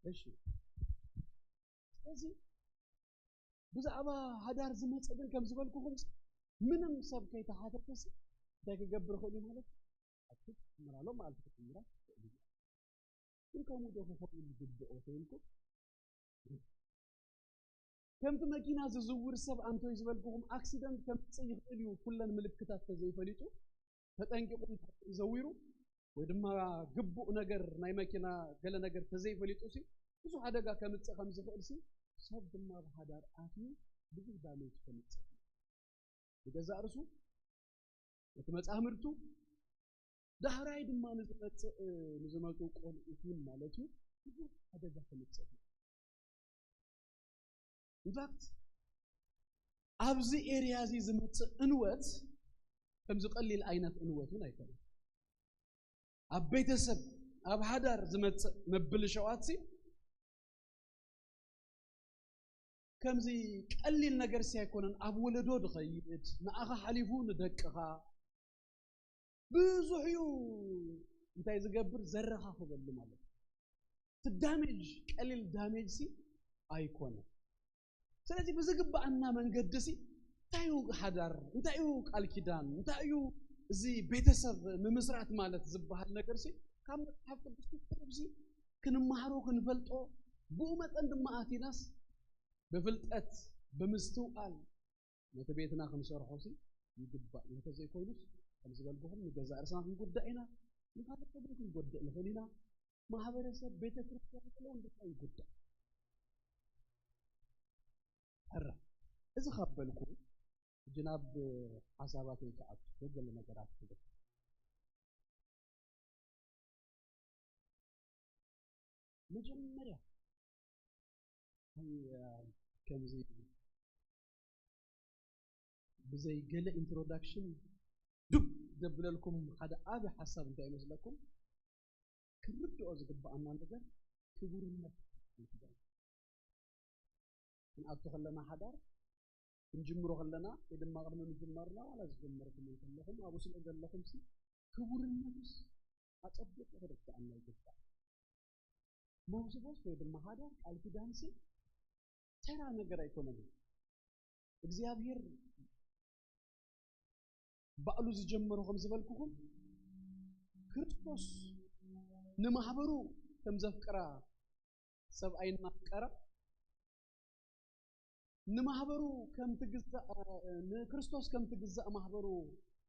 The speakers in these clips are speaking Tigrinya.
እሺ፣ ስለዚ ብዛዕባ ሃዳር ዝመፀ ግን ከም ዝበልኩኹም ምንም ሰብ ከይተሓተተስ እንታይ ክገብር ይኽእል እዩ ማለት እዩ? ኣትክልቲ ክምር ኣሎ፣ መዓልቲ ክምራ ይኽእል እዩ። ግን ከምኡ ዶ ክኸውን ዝግብኦ ተይልኩም? ከምቲ መኪና ዝዝውር ሰብ ኣንቶይ ዝበልኩኹም ኣክሲደንት ከምፅእ ይኽእል እዩ። ኩለን ምልክታት ተዘይፈሊጡ ተጠንቂቑ ዘዊሩ ወይ ድማ ግቡእ ነገር ናይ መኪና ገለ ነገር ተዘይፈሊጡ ሲ ብዙሕ ሓደጋ ከምፅእ ከም ዝኽእል ሲ ሰብ ድማ ብሓዳር ኣትዩ ብዙሕ ዳሜጅ ከምፅእ ንገዛእ ርሱ ነቲ መጻምድቱ ዳሕራይ ድማ ንዝመጽእ ንዝመጡ ቆልኡት እውን ማለት እዩ ብዙሕ ሓደጋ ከምፅእ ኢንፋክት ኣብዚ ኤርያ እዚ ዝመፅእ እንወት ከምዚ ቀሊል ዓይነት እንወት እውን ኣይኮነን። ኣብ ቤተሰብ ኣብ ሓዳር ዝመፅእ መብል ሸዋት ከምዚ ቀሊል ነገር ሲ ኣይኮነን። ኣብ ወለዶ ዝኸይድ ንኣኻ ሓሊፉ ንደቅኻ ብዙሕ እዩ እንታይ ዝገብር ዘረኻኽበሉ ማለት እዩ። እቲ ዳሜጅ ቀሊል ዳሜጅ ሲ ኣይኮነን። ስለዚ ብዝግባኣና መንገዲ ሲ እንታይ እዩ ሓዳር፣ እንታይ እዩ ቃል ኪዳን፣ እንታይ እዩ እዚ ቤተሰብ ምምስራት ማለት ዝበሃል ነገር ሲ ካብ መፅሓፍ ቅዱስ ሲ ክንመሃሮ ክንፈልጦ ብኡ መጠን ድማ ኣቲናስ ብፍልጠት ብምስትውዓል ነቲ ቤትና ክንሰርሖ ሲ ይግባእ። እንተዘይኮይኑስ ከም ዝበልኩኹም ንገዛእ ርእስና ክንጉዳእ ኢና፣ ንኻልእ እውን ክንጎድእ ንኽእል ኢና። ማሕበረሰብ ቤተ ክርስቲያን ከለውን ድማ ይጉዳእ። ሕራ እዚ ካብ በልኩ ሕጂ ናብ ሓሳባተይ ክኣቱ ገለ ነገራት ክብል መጀመርያ ከምዚ ብዘይ ገለ ኢንትሮዳክሽን ዱብ ዘብለልኩም ሓደ ዓቢ ሓሳብ እንታይ ይመስለኩም? ክንርድኦ ዝግባኣና ነገር ክቡርነት ክንኣቱ ከለና ሓዳር ክንጅምሮ ከለና ወይ ድማ ቅድሚ ምጅማርና ዋላ ዝጀመርኩም እንከለኹም ኣብኡ ስለ ዘለኹም ሲ ክቡርነቱስ ኣጸቢቑ ክርድኣና ይግባእ። መውስቦስ ወይ ድማ ሓዳር ቃል ኪዳንሲ ተራ ነገር ኣይኮነን። እግዚኣብሔር ባዕሉ ዝጀመሮ ከም ዝበልኩኹም ክርስቶስ ንማሕበሩ ከም ዘፍቅራ ሰብኣይ እናፍቀራ ንማሕበሩ ከም ትግዛእ ንክርስቶስ ከም ትግዛእ ማሕበሩ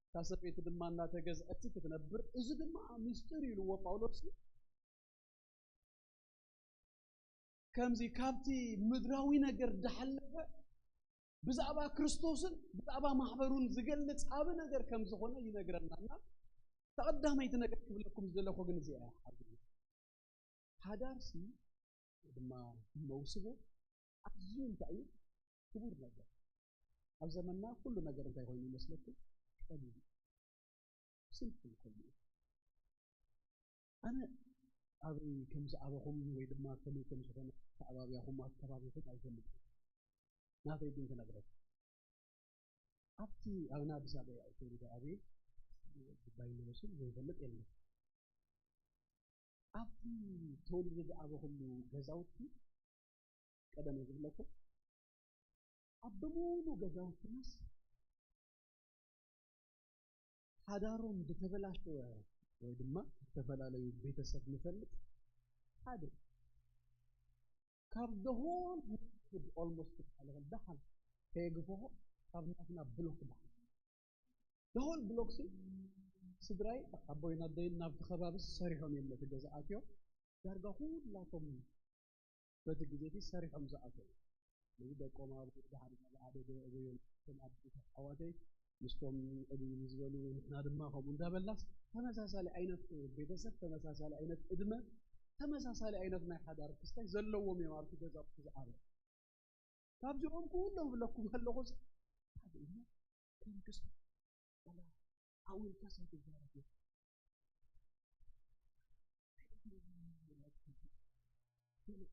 እታ ሰበይቲ ድማ እናተገዝአት ክትነብር እዚ ድማ ምስጢር ኢልዎ ጳውሎስ ከምዚ ካብቲ ምድራዊ ነገር ዝሓለፈ ብዛዕባ ክርስቶስን ብዛዕባ ማሕበሩን ዝገልጽ ዓቢ ነገር ከም ዝኾነ ይነግረና እና ተቐዳመይቲ ነገር ክብለኩም ዝደለኹ ግን እዚኣ ሓዳርሲ ድማ መውስቦ ኣዝዩ እንታይ እዩ ክቡር ነገር ኣብ ዘመንና ኩሉ ነገር እንታይ ኮይኑ ይመስለኩም ቀሊል ስልፍል ኮይኑ ኣነ ኣበይ ከም ዝኣበኹም ወይ ድማ ከመይ ከም ዝኾነ ኣተኣባብያኹም ኣከባቢኹም ኣይፈልጥን ናተይ ግን ክነግረኩም ኣብቲ ኣብና ኣዲስ ኣበባ ኣይኮኑ ዝኣበየ ጉዳይ መለሱ ዘይፈልጥ የለን ኣብቲ ተወሊደ ዝኣበኹሉ ገዛውቲ ቀደም ዝብለኩም ኣብ በሙሉ ገዛውትናስ ሓዳሮም ዝተበላሸወ ወይ ድማ ዝተፈላለዩ ቤተሰብ ንፈልጥ ሓደ ካብ the whole neighborhood almost ዝበሃል ደሓን ከየግፍሖ ካብ ናትና ብሎክ ደሓን the whole ብሎክ ሲ ስድራይ ኣቦይን ኣደይን ናብቲ ከባቢ ሰሪሖም እዮም ነቲ ገዛ ኣትዮም ዳርጋ ኩላቶም በቲ ግዜ እቲ ሰሪሖም ዝኣተው እዚ ደቆም ኣብ ሓደ ሓደ ኣበዮም ከም ኣቦታት ኣሕዋተይ ምስቶም ዕብይ ዝበሉ ንሕና ድማ ከምኡ እንዳበልናስ ተመሳሳሊ ዓይነት ቤተሰብ፣ ተመሳሳሊ ዓይነት ዕድመ፣ ተመሳሳሊ ዓይነት ናይ ሓዳር ክስታይ ዘለዎም እዮም ኣብቲ ገዛውቲ ዝዓበዩ። ካብዚኦም ኩሎም ብለኩም ኣለኹስ ሓደ እሞ ከም ክስቶ ዋላ ኣብኡ ኢልካስ ኣይትዛረብ።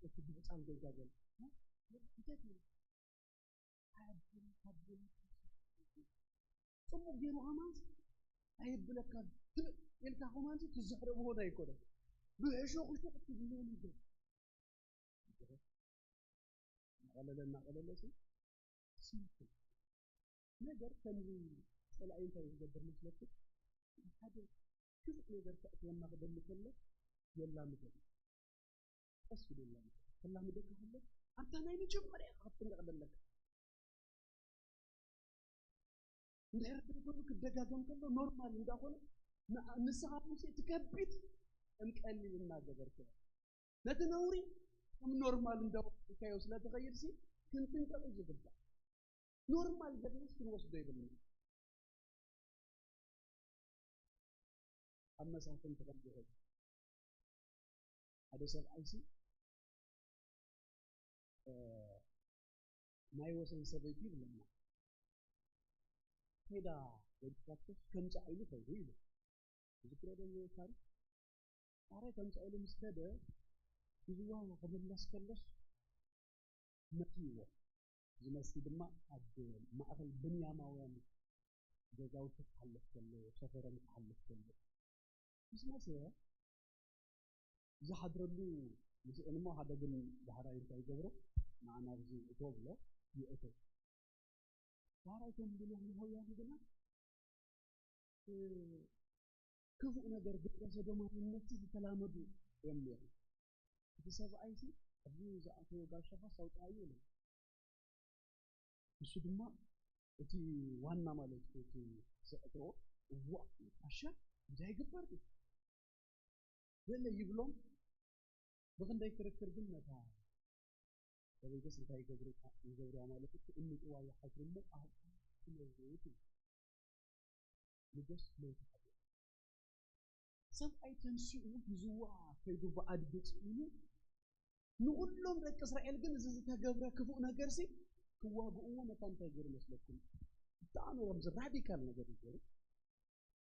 እቲ ብህፃን ኮይንካ ዘሎ እንታይ ትብል? ኣቦን ኣቦን ጽቡቕ ገይሩ ከማንስ ኣየብለካ ድእ ኢልካ ከማንስ ትዝሕረብዎን ኣይኮነን። ብሕሾኽሾኽ ትብልዎን ይገ እናቐለለ እናቐለለ ሲ ሲምፕል ነገር ከምዚ ጸላኢ እንታይ ዝገብር መስለኩም? ሓደ ክፉእ ነገር ከእትወና ክደሊ ከሎ የላምደና። ቀስ ኢሉ የላምደና። ከላምደካ ከሎ ኣብታ ናይ መጀመርያ ኢኻ ክትጥንቀቕ ዘለካ። እንድሕር ደገሉ ክደጋገም ከሎ ኖርማል እንዳኾነ ንዓ-፣ ንስኻ እውን እቲ ከቢድ ከም ቀሊል እናገበርካዮ ነቲ ነውሪ ከም ኖርማል እንዳወሰድካዮ ስለ ትኸይድ ሲ ክንጥንቀቕ እዩ ዝግባእ። ኖርማል ገርናስ ክንወስዶ የብልና። ኣብ መሳፍንቲ ከምዚ ይኸውን። ሓደ ሰብኣይ ሲ እ፣ ናይ ወሰን ሰበይቲ ይብለና። ሄዳ ወዲታቶስ ከምፃ ኢሉ ከይዱ ይብል። ዝክሮ ዶ ታሪክ? ኣረ ከምፃ ኢሉ ምስ ከደ ሂዝዋ ክምለስ ከሎስ መትይዎ። እዚ መሲ ድማ ኣብ ማእኸል ብንያማውያን ገዛውቲ ክሓልፍ ከሎ፣ ሰፈሮም ክሓልፍ ከሎ ምስ መሰ ዝሓድረሉ ምስእን እሞ ሓደ ግን ዳሕራይ እንታይ ይገብሮ? ንዓና ኣብዚ እቶ ብሎ ይእቶ። ዳሕራይ እቶም ብንያማውያን ግና እ፣ ክፉእ ነገር ግብረ ሰዶማዊነት ዝተላመዱ እዮም ነይሮም። እቲ ሰብኣይ ሲ ኣብዚ ዝኣተወ ጋሻኻስ ኣውፅኣዮ ኢሉ። ንሱ ድማ እቲ ዋና ማለት እዩ፣ እቲ ዘእትዎ እዋእ ጋሻ እንታይ ይግበር እዩ? ገለ ይብሎም። ብኽንደይ ክርክር ግን ነታ ሰበይትስ እንታይ ይገብሩ-፣ ይገብሩዋ ማለት እዩ፣ ክእምጥዋ ይሓስሩ እሞ ኣብኣ ክመውት እዩ። ንጎስ መውት ሓዲሩ። ሰብኣይ ተንሲኡ ሂዝዋ ከይዱ ብኣድጊ ጽዒኑ ንኹሎም ደቂ እስራኤል ግን እዚ ዝተገብረ ክፉእ ነገር ሲ ክዋግእዎ መታ እንታይ ገይሩ መስለኩም? ብጣዕሚ ከምዚ ራዲካል ነገር እዩ ገይሩ።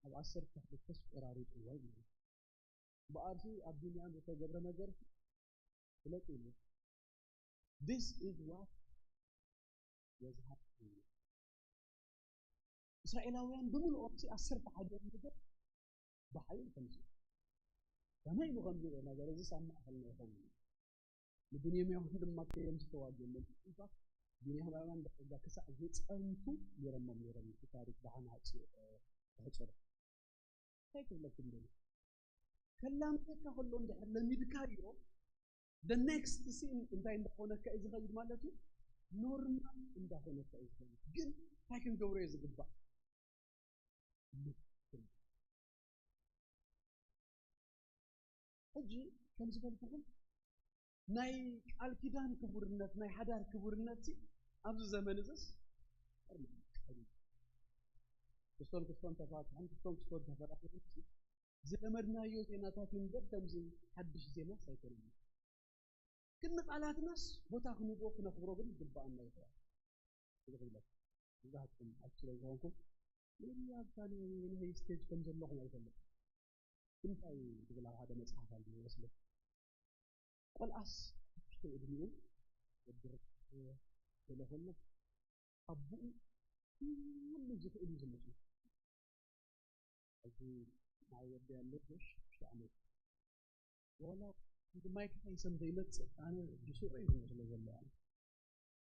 ኣብ ዓሰርተ ክልተስ ቆራሪጥዎ እዩ። ብኣርሲ ኣብ ቢንያም ዝተገብረ ነገር ፍለጥ ኢሉ። This is what was happening። እስራኤላውያን ብምልኦም ሲ ዓሰርተ ሓደ ነገር ብሓይል ከምዚ። ከመይ ኢሉ ከምዚ ነገር እዚ ኣብ ማእኸልና ይኸውን? ንብንያማውያን ድማ ከዮም ዝተዋግእሎም ጽሑፋት ብንያማውያን ደረጃ ክሳዕ ዝጸንቱ ነይሮሞም ነይሮም። እቲ ታሪክ ብሓናፂ፣ እ፣ ተሕፅሮ። እንታይ ክብለኩም ደሊ? ከላምደካ ከሎ እንድሕር ለሚድካዮ፣ the next scene እንታይ እንዳኾነካ እዩ ዝኸይድ ማለት እዩ? ኖርማል እንዳኾነካ እዩ ዝኸይድ። ግን እንታይ ክንገብሮ እዩ ዝግባእ? ሕጂ ከም ዝበልኩኹም ናይ ቃል ኪዳን ክቡርነት፣ ናይ ሓዳር ክቡርነት ሲ ኣብዚ ዘመን እዝስ ክስቶን ክስቶን ተፋትሖም፣ ክስቶን ክስቶን ተፈራሪሞም ሲ ዝለመድናዮ ዜናታት እዩ እምበር ከምዚ ሓድሽ ዜናስ ኣይኮነን። ግን ንቃላትናስ ቦታ ክንህቦ ክነኽብሮ ግን ይግባኣና ይኽእል። እዚ ክብለኩም፣ መብዛሕትኹም ሓቂ ስለ ዝኾንኩም፣ maybe ኣብ ካልእ ናይ ስቴጅ ከም ዘለኹም ኣይፈልጥን። እንታይ ዝብል ኣብ ሓደ መጽሓፍ ኣሎ ይመስለኒ። ቆልዓስ ኣብ ትሕቲ ዕድሚኡ ወዲ ርብዓ ገለ ከሎ ኣቦኡ ኩሉ ዝኽእል እዩ ዝመስሎ። ሕጂ ንዓይ ወዲ ኣሎ ሽዱሽተ ዓመት። ዋላ ወዲ ማይክ ታይሰን ዘይመጽእ ኣነ ድሱቕ እዩ ዝመስሎ ዘሎ ኣነ።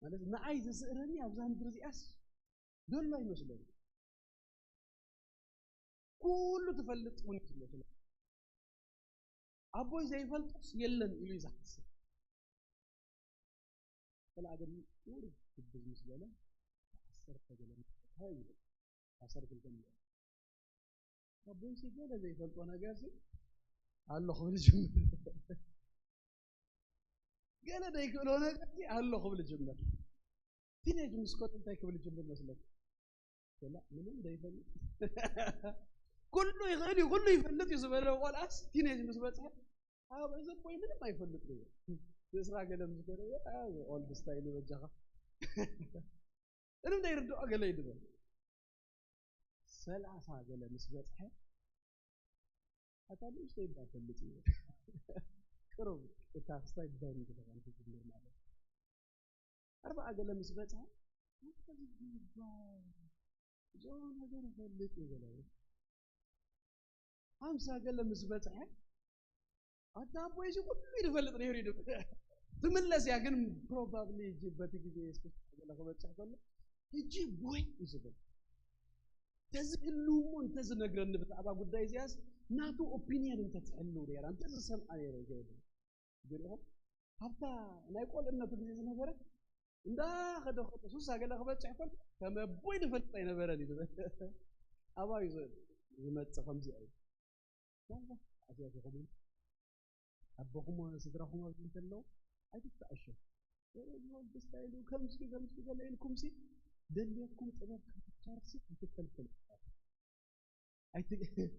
ማለት ንዓይ ዝስእነኒ ኣብዛ ምድሪ እዚኣስ ዘሎ ኣይመስለኒ። ኩሉ ትፈልጥ እውን እዩ ዝመስሎ። ኣቦይ ዘይፈልጦስ የለን ኢሉ እዩ ዝሓስብ። ቆልዓ ግን ቁሩብ ክብዝ ምስ በለ ዓሰርተ ገለ እንታይ ይብል? ዓሰርተ ክልተ ሚእቲ። ኣቦይሲ ገለ ዘይፈልጦ ነገርሲ ኣሎ ክብል ይጅምር። ገለ ዘይክእሎ ነገርሲ ኣሎ ክብል ይጅምር። ቲኔጅ ምስ ኮነ እንታይ ክብል ይጅምር መስለኩም? ገለ ምንም ዘይፈልጥ፣ ኩሉ ይኽእል እዩ፣ ኩሉ ይፈልጥ እዩ ዝበለ ቆልዓስ ቲኔጅ ምስ በጽሐ፣ ኣብ እዚ ኣቦይ ምንም ኣይፈልጥ እዩ። ንስራ ገለ ምስ ገለ፣ ኦልድ ስታይል በጃኻ። ምንም ዘይርድኦ ገለ ይድበል። ሰላሳ ገለ ምስ በጽሐ፣ ኣታ ንእሽተይ እባ ፈልጥ እዩ። ቅሩብ እታ ክስታይ በንድ ተቐንቱ ትብሎ ማለት። ኣርባዓ ገለ ምስ በጽሐ፣ ኣታ ዝግባ እዞ ነገር ይፈልጥ እዩ ገለ። ሓምሳ ገለ ምስ በጽሐ፣ ኣታ ኣቦይ እዚ ኩሉ እዩ ዝፈልጥ ነይሩ እዩ። ትምለስ እያ፣ ግን ፕሮባብሊ ሕጂ በቲ ግዜ የሱስ ገለ ክበጽሕ ከሎ፣ ሕጂ ቦይ እዩ ዝብል። ተዝህልው እሞ እንተዝነግረኒ ብዛዕባ ጉዳይ እዚኣስ፣ ናቱ ኦፒንየን እንተትህልው ነይራ፣ እንተዝሰምዓ ነይረ ይገብር። ገሪኹም ኣብታ ናይ ቆልዕነቱ ግዜ ዝነበረ፣ እንዳ ኸደ ኸደ ሱሳ ገለ ክበጽሕ ከሎ፣ ከም ኣቦይ ዝፈልጥ ኣይነበረን እዩ ዝብል። ኣባዩ ዝ-፣ ዝመጽእ ከምዚኣ እዩ። ምናልባት ኣዝያ ዝኾነ ኣቦኹም ስድራኹም ኣብዚ እንተለዉ ኣይትተኣሾ። ወዲ ስታይሉ ከምዚ ከምዚ ገለ ኢልኩምሲ፣ ደልየኩም ጥበብ ክትቻርሲ ኣይትፈልፍሉ። ኣይት-፣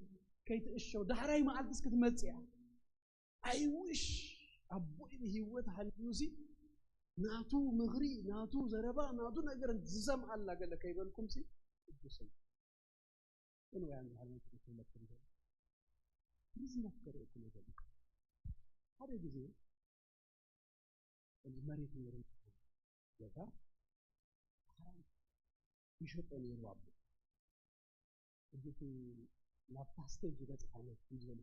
ከይትእሸው፣ ዳሕራይ መዓልቲ እስኪ ትመጽእ እያ። ኣይ ዊሽ ኣቦይ ብህይወት ሃልዩሲ ናቱ ምኽሪ፣ ናቱ ዘረባ፣ ናቱ ነገር ዝሰምዓላ ገለ ከይበልኩምሲ ቅዱስን። ግን ወይ ኣንድ ሃይማኖት ይመስለኩም ዘሎ። ፕሊዝ መፍቀር እኮ ነገር። ሓደ ግዜ እዚ መሬት ነይሩ ገዛ ይሸጦ ነይሩ ኣቦ። ሕጂ እቲ ናብታ ስቴጅ ይበጽሕ ዓይነት እዩ ዝበለ።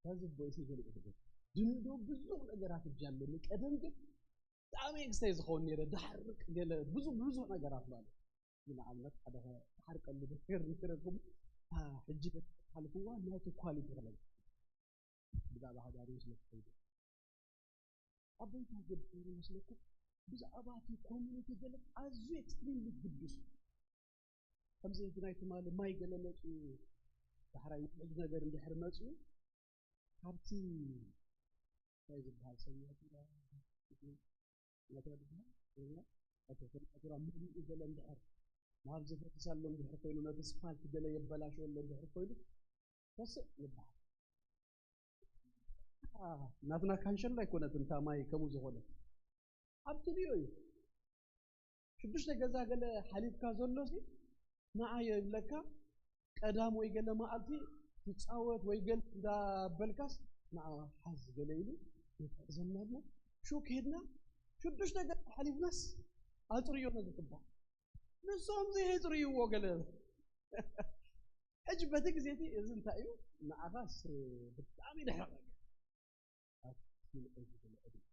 ከዚ ቦይሲ ገለ ይሕደግ። ድንዶ ብዙሕ ነገራት እጃ ኣለኒ። ቀደም ግን ብጣዕሚ ኤክሳይት ዝኸውን ነይረ። ዳሕር ገለ ብዙ-፣ ብዙሕ ነገራት ማለት እዩ። ንኣብነት ሓደ ኸ-፣ ክሓርቀሉ ነገር ነይረኩም። እታ ሕጂ ሓልፍዋ ናቱ ኳሊቲ ክለብ ብዛዕባ ሃዳሪ ስለ ትኸይዱ። ኣቦይ እንታይ ገለ ይመስለኩም? ብዛዕባ እቲ ኮሚኒቲ ገለ ኣዝዩ ኤክስትሪምሊ ግዱስ። ከምዚ እቲ ናይ ትማሊ ማይ ገለ መፅኡ፣ ዳሕራይ ውሕጅ ነገር እንድሕር መፅኡ፣ ካብቲ እንታይ ዝበሃል ሰሚናቲራ፣ ናቲራ ዝበሃል? ናቲራ መሊኡ ገለ እንድሕር፣ ናብ ዝፈስስ ኣሎ እንድሕር ኮይኑ፣ ነቲ ስፓልት ገለ የበላሽዎ ኣሎ እንድሕር ኮይኑ፣ ተስእ ይበሃል። ናትና ካንሸላ ኣይኮነትን እታ ማይ ከምኡ ዝኾነት። ኣብቲ ሪኦ እዩ። ሽዱሽተ ገዛ ገለ ሓሊፍካ ዘሎ ሲ ንዓ ይብለካ። ቀዳም ወይ ገለ መዓልቲ ትጻወት ወይ ገለ እንዳበልካስ ንዓ ሓዝ ገለ ኢሉ ይትሕዘና ኣሎ። ሹክ ሄድና ሽዱሽተ ገዛ ሓሊፍናስ ኣጽርዮ ነዚ ትባል። ንሶም ዘየጽርይዎ ገለ። ሕጂ በቲ ግዜ እቲ እዚ እንታይ እዩ? ንዓኻስ ብጣዕሚ ደሕረቐካ። ኣቲ እዚ ገለ ዕድመ።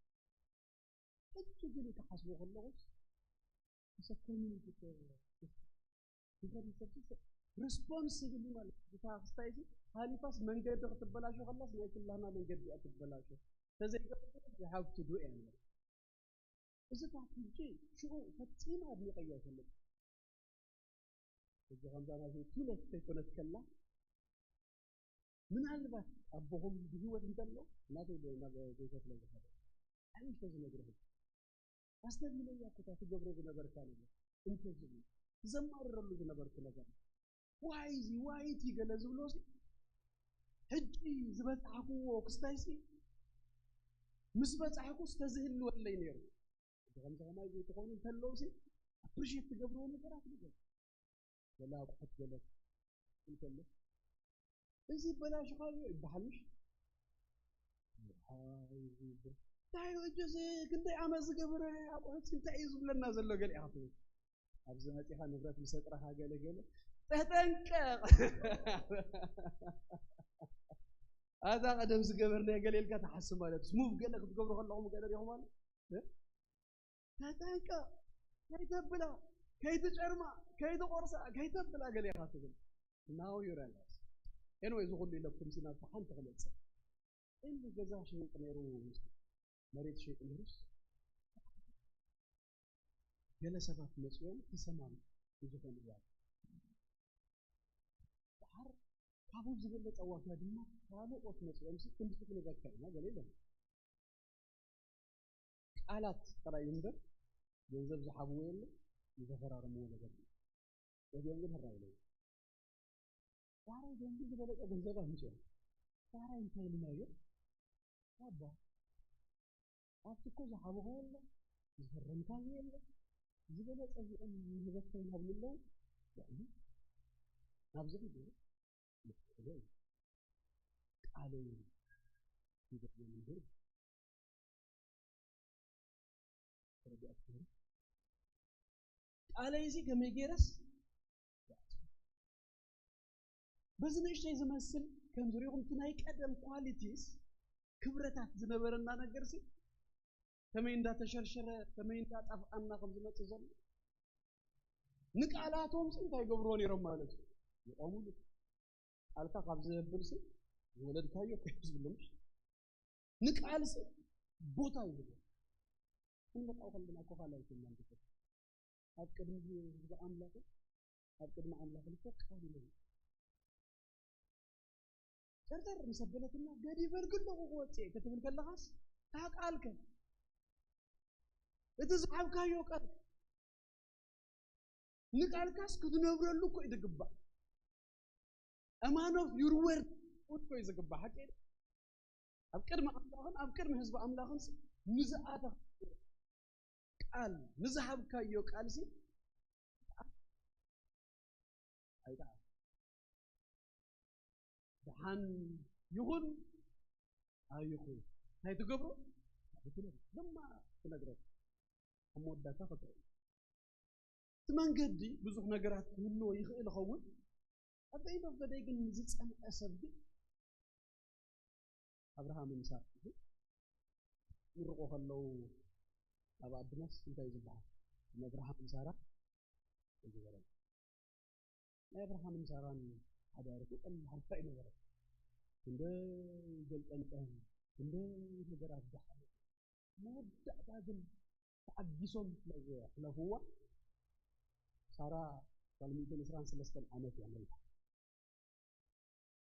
ሕጂ ግን ክሓስቦ ከለኹስ፣ ምስ ኮሚኒቲ ተ-፣ እንተ ሪሰርች ሪስፖንስብል ማለት እዩ። እታ ክስታይ እዚ ሃሊፋስ መንገዲ ክትበላሾ ከላስ ናይ ኩላህና መንገዲ እያ ትበላሾ። ተዘይገብር you have to do it። እዚ ታት ሕጂ ሽዑ ፈጺመ ኣድኒቐዮ ኣይፈልጥን። እዚ ከምዛ ናይ ቱ ሌት ከይኮነት ከላ፣ ምናልባት ኣቦኹም ብህይወት እንተሎ ናተይ ዶ ናብ ጎይታ ስለ ዝኸደ፣ ኣይ እንተዝነግርኹም፣ ኣስተብሂለያ እኮ እታ ትገብሮ ዝነበርካ ነገር፣ እንተዝብሉ፣ ትዘማርረሉ ዝነበርኩ ነገር፣ ዋይ እዚ፣ ዋይ እቲ ገለ ዝብሎ ሲ፣ ሕጂ ዝበጻሕክዎ ክስታይ ሲ፣ ምስ በጻሕኩስ ተዝህልወለይ ነይሩ። ከምዚ ከማይ ዘይትኾኑ እንተለዉ ሲ፣ ኣፕሪሼት ትገብርዎ ነገራት ንገሩ። ገለ ኣቑሑት ገለ እንከሎ፣ እዚ በላሽኻዮ ይበሃል ምሽ? ኣይ፣ እዚ ይበ-፣ እንታይ እዩ ሕጂ እዚ ክንደይ ዓመት ዝገበረ ኣቑሑት እንታይ እዩ ዝብለና ዘሎ ገለ ኢኻ ትብል። ኣብዚ መጺኻ ንብረት ምስ ኣጥረኻ ገለ ገለ፣ ተጠንቀቕ። ኣታ ቀደም ዝገበርናዮ ገለ ኢልካ ትሓስብ ማለት፣ ሙቭ ገለ ክትገብሩ ከለኹም ገለ ዲኹም ማለት፣ እ? ተጠንቀቕ፣ ከይተብላ፣ ከይትጨርማ፣ ከይትቆርሳ፣ ከይተብላ ገለ ኢኻ ትብል። Now you realize። ኤንወይ፣ እዚ ኩሉ ኢለኩም ሲ ናብቲ ሓንቲ ክመጽእ። ኤንወይ፣ ገዛ ሸይጥ ነይሩ፣ መሬት ሸይጥ ነይሩስ፣ ገለ ሰባት መጽዮም ተሰማምዑ ብዝኾነ ዋጋ። ደሓር ካብኡ ዝበለጸ ዋጋ ድማ ካልኦት መጽዮም ሲ ክንድዚ ክንበካ ኢና ገለ ኢሎም። ቃላት ጥራይ እምበር ገንዘብ ዝሃብዎ የለን፣ ዝተፈራረምዎ ነገር የለን። ነዚኦም ግን ሕራይ ኢለዮም። ዳሕራይ ግን ዝበለጸ ገንዘብ ኣምጽኦም። ዳሕራይ እንታይ ኢልናዮ? ኣባ፣ ኣብቲ እኮ ዝሃብኹ ኣሎ፣ ዝፈረምካዮ ኣሎ፣ ዝበለጸ እዚኦም ንህበካ ኢና ብልለው፣ ልዕሊ ናብዚ ኺዱ፣ ልዕሊ ቃለይ ይበልዮም እንድዩ። ተረዲኣትኩም? ቃለይ እዚ ከመይ ገይረስ በዚ ንእሽተይ ዝመስል ከም ዝሪኹም እቲ ናይ ቀደም ኳሊቲስ ክብረታት ዝነበረና ነገርሲ ከመይ እንዳተሸርሸረ ከመይ እንዳጠፍኣና ከም ዝመፅእ ዘሎ ንቃላቶም ሲ እንታይ ይገብርዎ ነይሮም ማለት እዩ። ይቆሙሉ። ቃልካ ካብ ዘብል ሲ ዝወለድካዮ ከይዝብሉ ምሽ ንቃል ሲ ቦታ ይህቦ። ክንመጣው ከለና እኮ ካልኣይ ኮና ንግበር ኣብ ቅድሚ ህዝቢ ኣምላኽ ኣብ ቅድሚ ኣምላኽ ልኮ ቃል ይለይ። ጠርጠር ምስ ኣበለትና ገዲፈልኪ ኣለኹ ክወፅእ እየ ክትብል ከለኻስ እታ ቃልከ እቲ ዝሃብካዮ ቃል ንቃልካስ ክትነብረሉ እኮ እዩ ዝግባእ። A man of your word እኮ እዩ ዝግባእ። ሓቂ ኣብ ቅድሚ ኣምላኽን ኣብ ቅድሚ ህዝቢ ኣምላኽን ንዝኣተ ቃል ንዝሃብካዮ ቃልሲ ኣይጠዓም። ደሓን ይኹን ኣይኹን እንታይ ትገብሮ? ድማ ትነግረካ ኣብ መወዳእታ ክጥዕም እቲ መንገዲ ብዙሕ ነገራት ክህልዎ ይኽእል ይኸውን። ኣብ በይኖፍ በደይ ግን ንዝጸንዐ ሰብ ግን ኣብርሃምን ሳራን ምርቆ ከለዉ ኣብ ኣድማስ እንታይ ዝበሃል ንኣብርሃምን ሳራ ዝበለ ናይ ኣብርሃምን ሳራን ሓዳር እኮ ቀላል ኣይነበረ። ክንደይ ገልጠምጠም ክንደይ ነገራት ዝሓለፈ መወዳእታ ግን ተዓጊሶም ስለ ዘሕለፍዋ ሳራ ጓል ሚእትን ዕስራን ሰለስተን ዓመት እያ መይታ።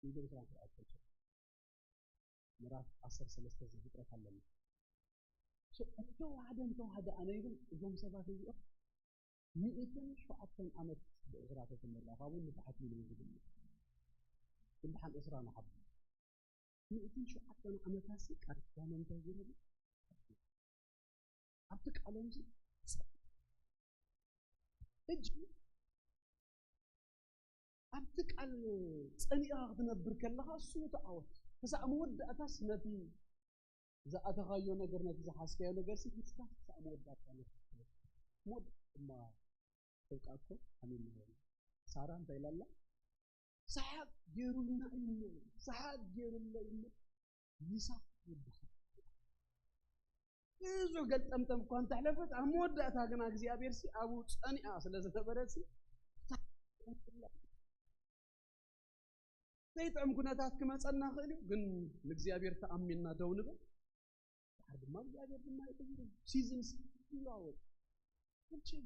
ሚእትን ዕስራን ሰለስተን ምዕራፍ ዓሰርተ ሰለስተ ዘፍጥረት ኣለና። እንተዋሕደ እንተዋሕደ ኣነ ይብል እዞም ሰባት እዚኦም ሚእትን ሸውዓተን ዓመት ብዕስራ ተተመላ ካብኡ ንታሕቲ ኢሉ ዝብል ግን ደሓን ዕስራ ንሓቡ ሚእትን ሸውዓተን ዓመታሲ ቃል ኪዳኖም እንታይ ገይሮም ኣብቲ ቃሎም ሕጂ ኣብቲ ቃል ጸኒእኻ ክትነብር ከለኻ እሱ ተዓወት ክሳዕ መወዳእታስ ነቲ ዝኣተኻዮ ነገር ነቲ ዝሓዝካዮ ነገር ሲ ሒዝካ ክሳብ መወዳእታ መወዳእታ ድማ ተብቃ እኮ ኣሜን። ሳራ እንታይ ኢላላ? ሰሓቅ ገይሩልና እዩ እሞ ሰሓቅ ገይሩልና እዩ እሞ ይሳቅ ይበሃል። ብዙ ገልጠምጠም እኳ እንተሕለፈት ኣብ መወዳእታ ግና እግዚኣብሔር ሲ ኣብኡ ጸኒኣ ስለ ዝነበረት ሲ ዘይጥዕም ኩነታት ክመፀና ክእል እዩ፣ ግን ንእግዚኣብሔር ተኣሚንና ደው ንብል። ድሓር ድማ እግዚኣብሔር ድማ ይቅይር እዩ። ሲዝን ይለዋወጥ። መቸም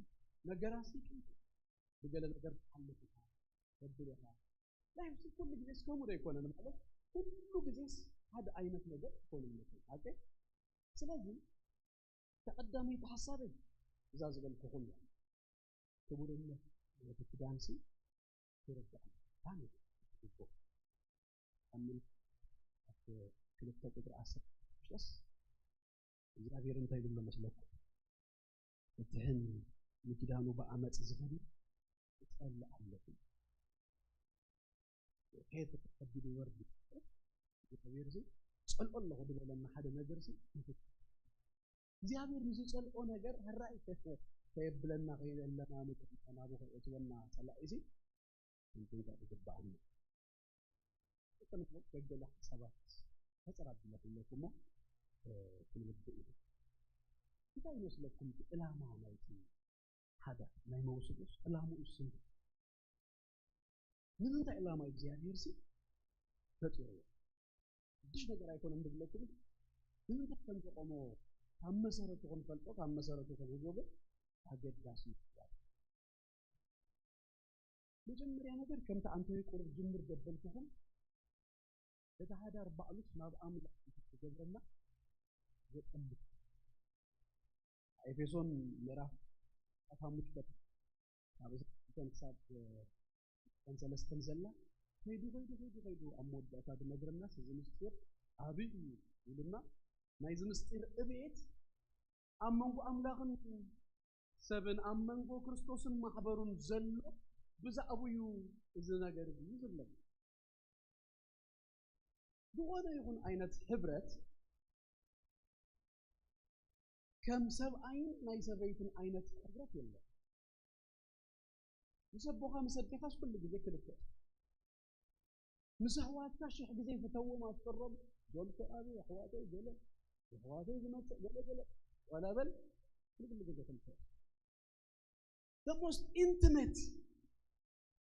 ነገራት ይቅይር። ብገለ ነገር ትሓልፍ ኢኻ፣ ተብል ኢኻ። ላይፍ ኩሉ ግዜስ ከምኡ ዶ ኣይኮነን? ማለት ኩሉ ግዜስ ሓደ ዓይነት ነገር ኣይኮነን። መቸም ሓቂ ስለዚ ተቐዳመይቲ ሓሳበይ እዛ ዝበልኩኹም እያ። ክቡርነት ነቲ ክዳንሲ ይርዳእ። ብጣዕሚ ይግብኦ። ኣብ ምልክት ክልተ ቁፅሪ ዓሰርተ ሽዱሽተስ እግዚኣብሔር እንታይ ይብሎ መስለኩም? ፍትሕን ንኪዳኑ ብኣመፅ ዝኸዱ ክፀልእ ኣለኹ። ከየት ተኸቢዱ ወርድ እግዚኣብሔር ሲ ፀልኦ ኣለኹ ዝበለና ሓደ ነገር ሲ እግዚኣብሔር ንዝፀልኦ ነገር ሕራይ ከየብለና ከየለና ምጥንታ ናቡ ከየእትወና ፀላኢ ሲ ምጥንቃቕ ይግባኣና። ገገለ ሓሳባት ሕፅር ኣቢለ ክብለኩም እሞ ክንውድእ እዩ። እንታይ ይመስለኩም እቲ ዕላማ ናይቲ ሓደ ናይ መውስዱስ ዕላምኡ ስም ንምንታይ ዕላማ እግዚኣብሔር ሲ ፈጢርዎ? ሓድሽ ነገር ኣይኮነን ዝብለኩም። ንምንታይ ከም ዘቆሞ ካብ መሰረቱ ክንፈልጦ ካብ መሰረቱ ክንህቦ ግን ኣገዳሲ እዩ። መጀመርያ ነገር ከምቲ ኣንቶይ ቁሩብ ጅምር ዘበልኩኹም እቲ ሓዳር ባዕሉስ ናብ ኣምላኽ ዝገብረና ዘጠልብ ኤፌሶን ምዕራፍ ሓሙሽተ ክልተን ክሳብ ክልተን ሰለስተን ዘላ ከይዱ ከይዱ ከይዱ ከይዱ ኣብ መወዳእታ ዝነግረናስ እዚ ምስጢር ኣብይ እዩ ይብልና። ናይዚ ምስጢር እቤት ኣብ መንጎ ኣምላኽን ሰብን ኣብ መንጎ ክርስቶስን ማሕበሩን ዘሎ ብዛዕባኡ እዩ እዚ ነገር እዚ ዝብለና። ዝኾነ ይኹን ዓይነት ሕብረት ከም ሰብኣይን ናይ ሰበይትን ዓይነት ሕብረት የለን። ምስ ኣቦኻ ምስ ኣዴኻስ ኩሉ ግዜ ክልተ። ምስ ኣሕዋትካ ሽሕ ግዜ ፍተዎም ኣፍቅሮም። ዞም ተኣቢ ኣሕዋተይ ገለ ኣሕዋተይ ዝመፅእ ገለ ገለ ዋላ በል ኩሉ ግዜ ክልተ። The most intimate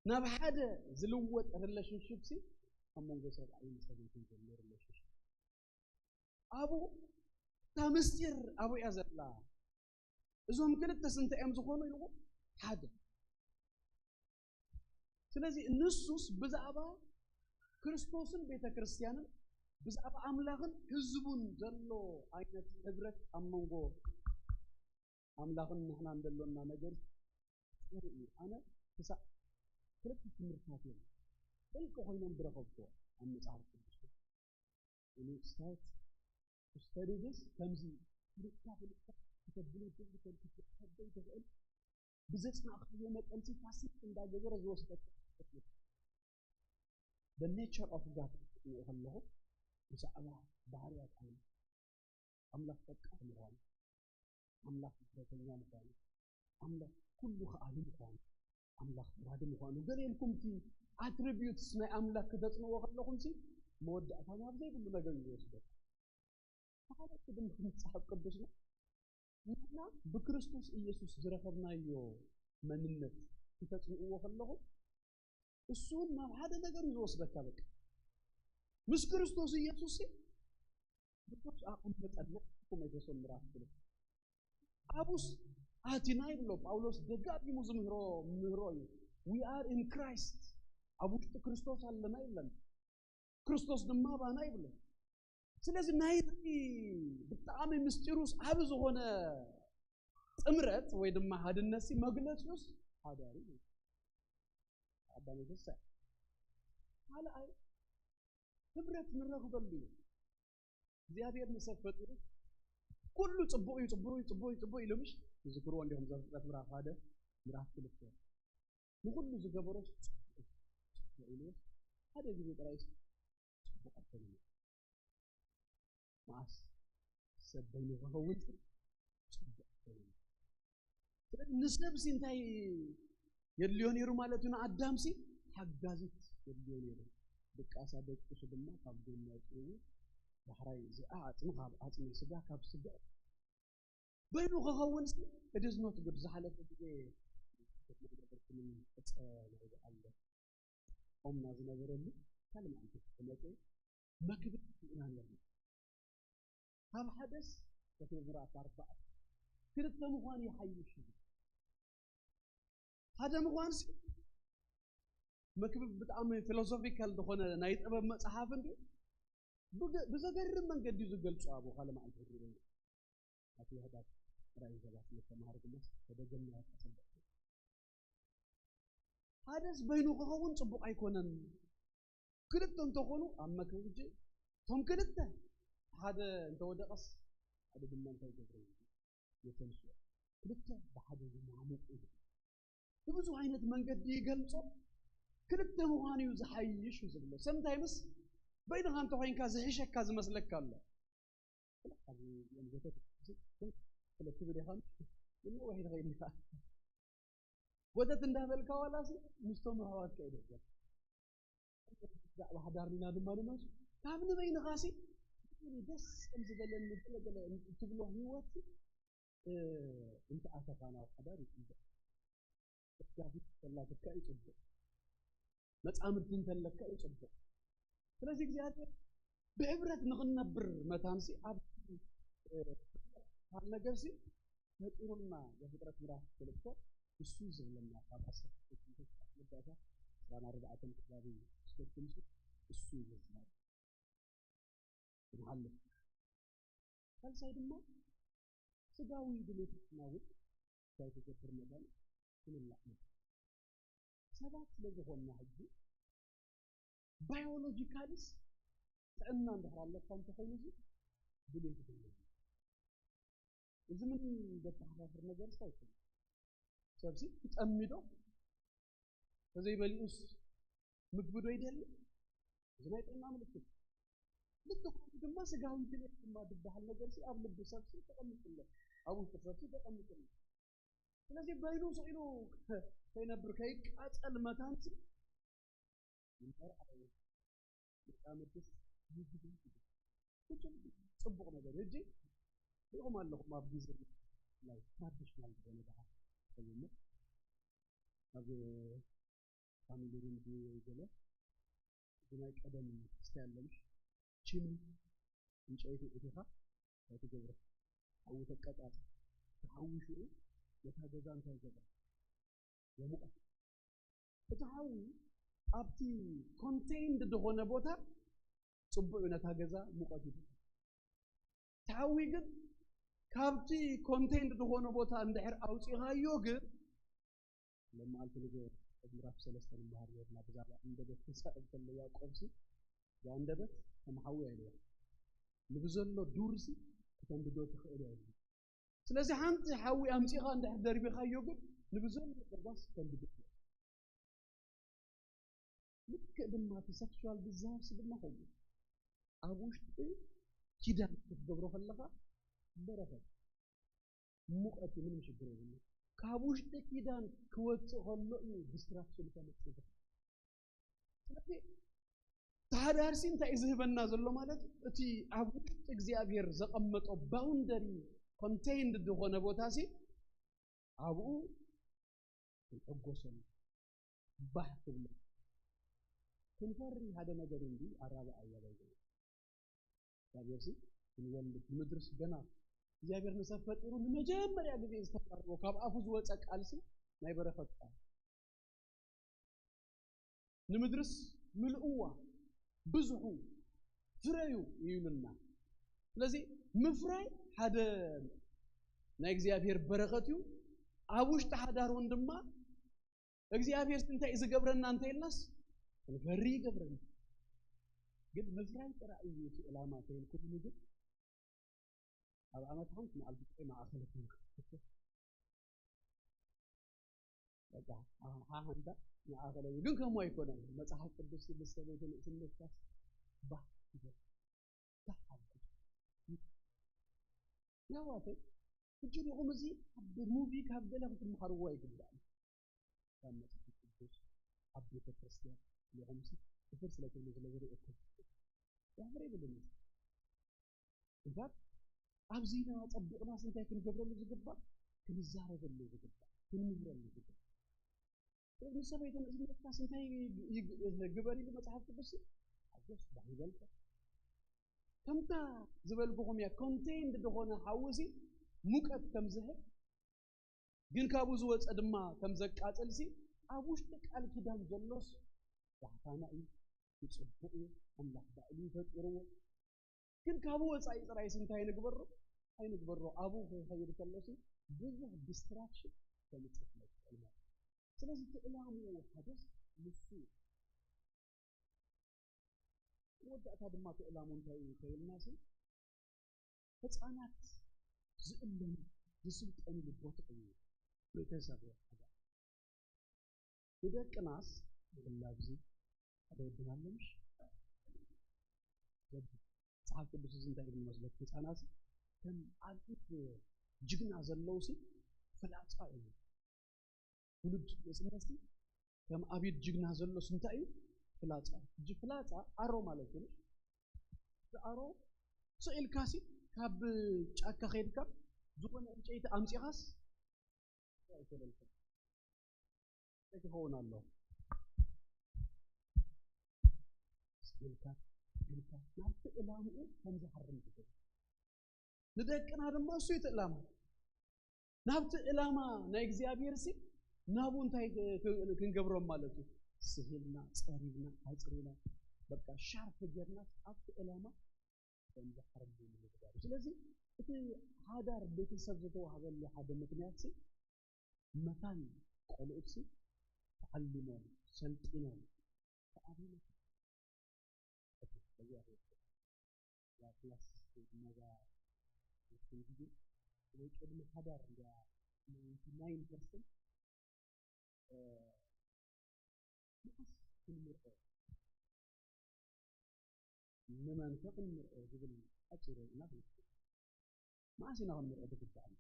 ናብ ሓደ ዝልወጥ relationship ሲ ኣብ መንጎ ሰብኣይን ሰበይትን ዘሎ relationship። ኣብኡ እታ ምስጢር ኣብኡ እያ ዘላ። እዞም ክልተስ እንታይ እዮም ዝኾኑ ኢልዎ? ሓደ። ስለዚ ንሱስ ብዛዕባ ክርስቶስን ቤተ ክርስቲያንን ብዛዕባ ኣምላኽን ህዝቡን ዘሎ ዓይነት ሕብረት ኣብ መንጎ ኣምላኽን ንሕናን ዘሎና ነገር ጽሩይ እዩ። ኣነ ክሳዕ ክልተ ትምህርትታት እዮም ጥልቂ ኮይኖም ዝረኸብኩዎ ኣብ መጽሓፍ ቅዱስ። When you start to study this ከምዚ ፍልጥካ ፍልጥካ ክተብሎ ትብል ከም ክትሕበይ ትኽእል ብዘጽናዕካዮ መጠን ሲ ፋሲት እንዳገበረ ዝወስደካ። The nature of God ክትርኢ ከለኹ ብዛዕባ ባህርያት ኣምላኽ ኣምላኽ ፈቃር ምዃኑ ኣምላኽ ምሕረተኛ ምዃኑ ኣምላኽ ኩሉ ከኣሊ ምዃኑ ኣምላኽ ፈራዲ ምዃኑ ገለ ኢልኩም እቲ attributes ናይ ኣምላኽ ክተጽንዎ ከለኹም ሲ መወዳእታ ናብ ዘይብሉ ነገር እዩ ዝወስደኩም። ተኻለቲ ድማ መጽሓፍ ቅዱስና ንሕና ብክርስቶስ ኢየሱስ ዝረኸብናዮ መንነት ክተጽንእዎ ከለኹም እሱ እውን ናብ ሓደ ነገር እዩ ዝወስደካ። በቃ ምስ ክርስቶስ ኢየሱስ ሲ ክርስቶስ ኣቐመጠና። ኩም ኤፌሶን ምዕራፍ ክልተ ኣቡስ ኣቲና ይብሎ ጳውሎስ ደጋጊሙ ዝምህሮ ምህሮ እዩ። We are in Christ ኣብ ውሽጢ ክርስቶስ ኣለና ይብለና። ክርስቶስ ድማ ኣባና ይብሎ። ስለዚ ናይቲ ብጣዕሚ ምስጢሩስ ዓቢ ዝኾነ ጥምረት ወይ ድማ ሓድነት ሲ መግለጺኡስ ሓዳር እዩ። ኣዳም ይትንሳእ ካልኣይ ህብረት ንረኽበሉ እዩ። እግዚኣብሔር ንሰብ ፈጢሩ ኩሉ ጽቡቕ እዩ ጽቡቕ እዩ ጽቡቕ እዩ ጽቡቕ ኢሉ ምሽ ትዝክርዎ እንዲኹም ዘፍጥረት ምዕራፍ ሓደ ምዕራፍ ክልተ ንኹሉ ዝገበሮስ ጽቡቕ እዩ ጽቡቕ ኢሉ ሓደ ግዜ ጥራይስ ጽቡቕ ኣይኮነን። መዓስ ሰብ በይኑ ክኸውን ጽቡቕ ኣይኮነን። ስለዚ ንሰብ ሲ እንታይ የድልዮ ነይሩ ማለት እዩ? ንኣዳም ሲ ሓጋዚት የድልዮ ነይሩ። ድቃሳ ደቂሱ ድማ ካብ ጎኑ ኣውፂኡ ዳሕራይ እዚኣ ዓፅሚ ካብ ዓፅሚ ስጋ ካብ ስጋ በይኑ ክኸውን ሲ it is not good። ዝሓለፈ ግዜ ገበርኩምን ዕፀ ናይ በዓል ኦምና ዝነበረሉ ካልእ መዓልቲ ክመፀ መክብብ ርኢና ነርና። ካብ ሓደስ ኤፌሶን ምዕራፍ ኣርባዕተ ክልተ ምዃን ይሓይሽ እዩ። ሓደ ምዃን ሲ መክብብ ብጣዕሚ ፊሎሶፊካል ዝኾነ ናይ ጥበብ መፅሓፍ እንዲ ብገ- ብዘገርም መንገዲ እዩ ዝገልፁ። ኣብ ካልእ መዓልቲ ክሪኦ ኣብ ውሕዳት ጥራይ ሰባት ዝተማሃርኩሞስ ተደገምና ተፀበቅኩ። ሓደስ በይኑ ክኸውን ጽቡቕ ኣይኮነን። ክልተ እንተኾኑ ኣብ መክብብ ሕጂ እቶም ክልተ ሓደ እንተወደቐስ ሓደ ድማ እንታይ ይገብሩ? የተንስኦ። ክልተ ብሓደ ዝማሙቁ እዩ። ብብዙሕ ዓይነት መንገዲ ይገልጾ። ክልተ ምዃን እዩ ዝሓይሽ እዩ ዝብሎ። ሰምታይምስ በይንኻ እንተኾይንካ ዝሕሸካ ዝመስለካ ኣሎ። ኣብዚ እዚኦም ዘተት ስለ ትብል ኢኻ ነዊሕ ትኸይድ ኢኻ። ወተት እንዳበልካ ዋላ ሲ ምስቶም ኣሕዋትካ ይደርዘካ። ብዛዕባ ሓዳር ኢና ድማ ንመስ ካብ ንበይንኻ ሲ ደስ ከም ዝበለኒ ገለገለ እትብሎ ህይወት እ፣ እንተኣተኻ ናብ ሓዳር ይፅበቅ። ደጋፊ እንተላትካ ይፅበቅ። መፃምድቲ እንተለካ ይፅበቅ። ስለዚ እግዚኣብሔር ብሕብረት ንኽንነብር መታንሲ ኣብ እ፣ ካብ ነገርሲ ፈጢሩልና ዘፍጥረት ምዕራፍ ክልተ እሱ ዝብለና ካብ ዓሰርተ ክልተ መወዳእታ ዕስራን ኣርባዕተን ከባቢ ስፖርት ምስ እሱ ይዝናል ንሓልፍ። ካልሳይ ድማ ስጋዊ ድሌትና እውን እንታይ ክገብር መታን ክምላእ መታን ሰባት ስለ ዝኾንና ሕጂ ባዮሎጂካሊስ ጥዕና እንድሕር ኣለካ እንተኾይኑ እዚ ድሌት ይደለ። እዚ ምንም ዘተሓሳስር ነገር ስ ኣይኮነ። ሰብሲ ክጠሚዶ ተዘይበሊኡስ ምግቢ ዶ ይደሊ? እዚ ናይ ጥዕና ምልክት። ልክ ከምኡ ድማ ስጋዊ ድሌት ድማ ዝበሃል ነገር ሲ ኣብ ልቢ ሰብሲ ተቐሚጡ ኣሎ፣ ኣብ ውሽጢ ሰብሲ ተቐሚጡ ኣሎ። ስለዚ በይኑ ስኢሉ ከይነብር ከይቃጸል መታን ሲ ይመርዓዊ መጻምድስ ይግቢ። ጽቡቕ ነገር። ሕጂ ሪኦም ኣለኹም ኣብ ግዜ ናይ ትራዲሽናል ዝኾነ ደኣ ተጀምር ኣብ ፋሚሊ ሩም ድዩ ወይ ገለ እዚ ናይ ቀደም ስታይል ኣለምሽ ቺምኒ ዕንጨይቲ እቲኻ እንታይ ትገብሮ? ሓዊ ተቀጻጽ። እቲ ሓዊ ሽዑ ነታ ገዛ እንታይ ይገብራ? የሙቐ። እቲ ሓዊ ኣብቲ ኮንቴይንድ ዝኾነ ቦታ ጽቡቕ እዩ፣ ነታ ገዛ ሙቐት ይህብ። እቲ ሓዊ ግን ካብቲ ኮንቴይንድ ዝኾነ ቦታ እንድሕር ኣውጺኻዮ ግን ለመዓልቲ ንገ ምዕራፍ ሰለስተ ንመሃር ነርና ብዛዕባ ኣንደበት ትንሳኤ እንከሎ ያዕቆብ ሲ እዛ ኣንደበት ከም ሓዊ ኣይለያ ንብዘሎ ዱርሲ ክተንድዶ ትኽእል እያ። ስለዚ ሓንቲ ሓዊ ኣምጺኻ እንድሕር ደርቢኻዮ ግን ንብዘሎ ገዛስ ክተንድዶ ትኽእል። ልክእ ድማ እቲ ሴክሹዋል ዲዛይርስ ድማ ከምኡ ኣብ ውሽጢ ኪዳን ክትገብሮ ከለኻ በረኸት ሙቐት እዩ፣ ምንም ሽግር የብሉ። ካብ ውሽጢ ኪዳን ክወፅእ ከሎ እዩ ዲስትራክሽን ከምፅእ ዝኽእል። ስለዚ ተሃዳርሲ እንታይ እዩ ዝህበና ዘሎ ማለት እዩ? እቲ ኣብ ውሽጢ እግዚኣብሔር ዘቐመጦ ባውንደሪ ኮንቴይንድ ዝኾነ ቦታ ሲ ኣብኡ ክንሕጎሰሉ ባህ ክብሎ ክንፈሪ ሓደ ነገር እንዲ ኣራብኣ እያ ባይዘ እግዚኣብሔር ሲ ክንወልድ ንምድርስ ገና እግዚኣብሔር ንሰብ ፈጢሩ ንመጀመርያ ግዜ ዝተዛረቦ ካብ ኣፉ ዝወፀ ቃልሲ ናይ በረኸት ቃል ንምድርስ ምልእዋ ብዙሑ ፍረዩ ይብልና። ስለዚ ምፍራይ ሓደ ናይ እግዚኣብሔር በረኸት እዩ። ኣብ ውሽጢ ሓዳር እውን ድማ እግዚኣብሔር እንታይ እዩ ዝገብረና እንተ ኢልናስ ክንፈሪ ይገብረና። ግን ምፍራይ ጥራይ እዩ እቲ ዕላማ እንተ ኢልኩምኒ ግን ኣብ ዓመት ሓንቲ መዓልቲ ጥራይ መዓኸለ ትንክፍ በቃ ሓሓንታ መዓኸለ እዩ። ግን ከምኡ ኣይኮነን። መጽሓፍ ቅዱስ ምስ ሰበይቲ ንእስነትካስ ባህ ይበል። ተሓጉስ። ያዋተይ ሕጂ ዲኹም እዚ ኣብ ሙቪ ካብ ገለ ክትመሃርዎ ኣይግባእን። ካብ መጽሓፍ ቅዱስ ኣብ ቤተ ክርስቲያን ዲኹም ሲ ክፍር ስለ ትብሉ ስለ ዝርእየኩም ያምር ይብልን። እንፋት ኣብዚ ኢና ጸቢቕናስ እንታይ ክንገብረሉ ዝግባእ? ክንዛረበሉ ዝግባእ፣ ክንምህረሉ ዝግባእ። ንሰበይትን እዝነትካስ እንታይ ግበር ኢሉ መጽሓፍ ቅዱስ? ሓጎስ ባህይበልከ ከምታ ዝበልኩኹም እያ። ኮንቴይንድ ዝኾነ ሓዊ ሲ ሙቀት ከም ዝህብ ግን ካብኡ ዝወፀ ድማ ከም ዘቃፅል ሲ ኣብ ውሽጢ ቃል ኪዳን ዘሎስ ዳሕታና እዩ፣ ይፅቡቕ እዩ፣ ኣምላኽ ባዕሉ ይፈጢርዎ። ግን ካብኡ ወፃኢ ጥራይስ እንታይ ንግበሮ? ኣይንግበሮ። ኣብኡ ክኸይድ ከሎሲ ብዙሕ ዲስትራክሽን ከምፅእ ይኽእል ማለት እዩ። ስለዚ እቲ ዕላምኡ ሓደስ ንሱ እዩ። መወዳእታ ድማ እቲ ዕላምኡ እንታይ እዩ ተይልናሲ ህፃናት ዝእለሙ ዝስልጠንሉ ቦታ እዩ ቤተሰብ ወሓዳ። ንደቅናስ ብላብዚ ሓደ ወድና ኣሎ ምሽ መጽሓፍ ቅዱስ እዚ እንታይ ይብል መስለኩም? ህፃናት ከም ኣብ ኢድ ጅግና ዘለውሲ ፍላፃ እዩ። ትውልድ መፅናስቲ ከም ኣብ ኢድ ጅግና ዘሎስ እንታይ እዩ? ፍላፃ። እጂ ፍላፃ ኣሮ ማለት እዩ። ኣሮ ስኢልካሲ ካብ ጫካ ከይድካ ዝኾነ ዕንጨይቲ ኣምፂኻስ ኣይኮነልካ። እንታይ ክኸውን ኣሎ? ስኢልካ ኢልካ ናብቲ ዕላምኡ ከም ዝሃርም ትገብር። ንደቅና ድማ እሱ እዩ እቲ ዕላማ። ናብቲ ዕላማ ናይ እግዚኣብሔር ሲ ናብኡ እንታይ ክንገብሮም ማለት እዩ? ስሂልና፣ ጸሪብና፣ ኣጽሪና፣ በቃ ሻርፕ ጌርና ኣብቲ ዕላማ ከም ዝሓርም ምግባር እዩ። ስለዚ እቲ ሓዳር ቤተሰብ ዝተዋህበሉ ሓደ ምክንያት ሲ መታን ቆልኡት ሲ ተዓሊሞም ሰልጢኖም ተኣቢነ በዚኣ ክላስ ወይ ድማ እዛ ግዜ ወይ ቅድሚ ሓዳር እንዳ ናይንቲ ናይን ፐርሰንት መዓስ ክንምርዖ ንመን ከ ክንምርዖ ዝብል ሓፂር ኢና ክንብል። መዓስ ኢና ክንምርዖ ዝግባኣና?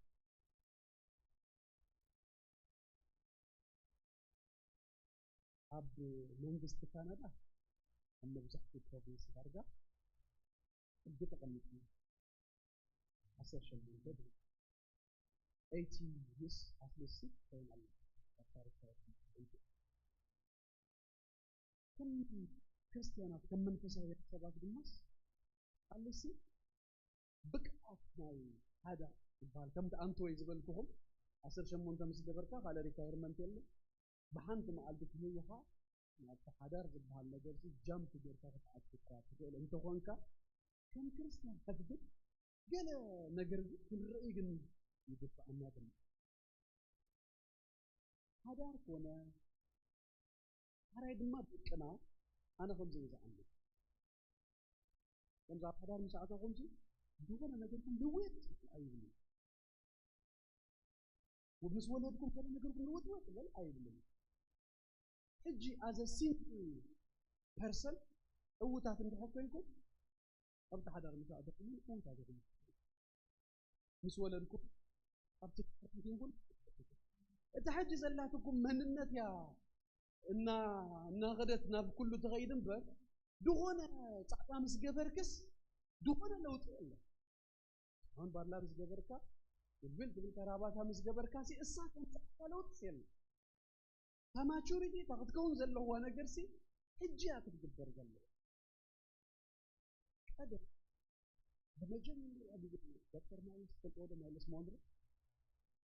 ኣብ መንግስቲ ካናዳ ኣብ መብዛሕትኡ ፕሮቪንስ ዳርጋ ሕጊ ተቐሚጡ እዩ። ዓሰርተ ሸሞንተ ድሕሪ ኤይቲን ይርስ ኣትሊስት ክኸውን ኣለዎ። ኣብ ታሪኻዊ ሕጊ ከም ክርስትያናት ከም መንፈሳውያን ሰባት ድማስ ኣለሲ ብቕዓት ናይ ሓዳር ዝበሃል ከምቲ ኣንቶይ ዝበልኩኹም ዓሰርተ ሸሞንተ ምስ ገበርካ ካልእ ሪታይርመንት የለን። ብሓንቲ መዓልቲ ትህውኻ ናብቲ ሓዳር ዝበሃል ነገር ሲ ጃምፕ ጌርካ ክትኣቱ እኳ ትኽእል እንተኾንካ ከም ክርስትያናት ግን ገለ ነገር ግን ክንርኢ ግን ይግብኣና ድማ ሓዳር ኮነ ሓራይ ድማ ደቅና ኣነ ከምዚ እየ ዝኣምን። ከምዚ ኣብ ሓዳር ምስ ኣተኹም ሲ ዝኾነ ነገርኩም ልውጥ ኣይብሉ። ምስ ወለድኩም ገለ ነገርኩም ልውጥወጥ በል ኣይብልን። ሕጂ ኣዘ ሲንግል ፐርሰን ዕውታት እንድሕር ኮይንኩም ኣብቲ ሓዳር ምስ ኣተኹም እውን ዕውታት ኢኹም። ምስ ወለድኩም ኣብቲ ትምህርቲ ግን እታ ሕጂ ዘላትኩም መንነት እያ እና እናኸደት ናብ ኩሉ ትኸይድ እምበር ዝኾነ ፃዕዳ ምስ ገበርክስ ዝኾነ ለውጢ የለን። ኣሁን ባላ ምስ ገበርካ ውልብል ትብል ከራባታ ምስ ገበርካ ሲ እሳ ከምፃዕዳ ለውጢ የለን። እታ ማቹሪቲ እታ ክትከውን ዘለዋ ነገር ሲ ሕጂ እያ ክትግበር ዘለዋ። ቀደም ብመጀመርያ ግዜ ዶክተር ማይልስ ትፈልጥዎ ዶ? ማይልስ ሞንሮ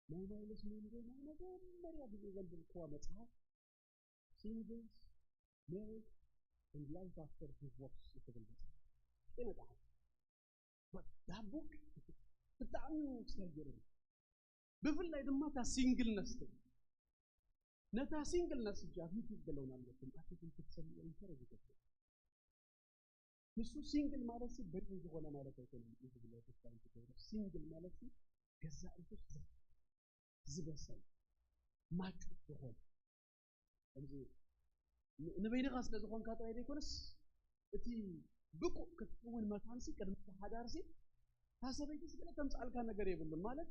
ናይ ማይልስ ሞንሮ ናይ መጀመርያ ግዜ ዘንብብክዋ መፅሓፍ ሲንግልስ ሜሪጅ ኤንድ ላይፍ ኣፍተር ዲቮርስ ይትብል መፅሓፍ ጤና ጣዕም ዳቡክ ብጣዕሚ ክስተርገረ ብፍላይ ድማ እታ ሲንግልነስ ነታ ሲንግልነስ እጃ ፊት ይገለውን ኣለኩም ኣትኩም ክትሰምዑ ኢንተረ ዝገብር ንሱ ሲንግል ማለት ሲ በይኑ ዝኾነ ማለት ኣይኮነን። እዚ ብሎ ተስፋ እንትገብሮ ሲንግል ማለት ሲ ገዛ ርሑስ ዝበሰል ማቹ ዝኾነ ከምዚ ንበይንኻ ስለ ዝኾንካ ጥራይ ዘይኮነስ እቲ ብቁዕ ክትከውን መታንሲ ቅድሚ ሓዳርሲ እታ ሰበይቲ ስለ ተምፅኣልካ ነገር የብሉን ማለት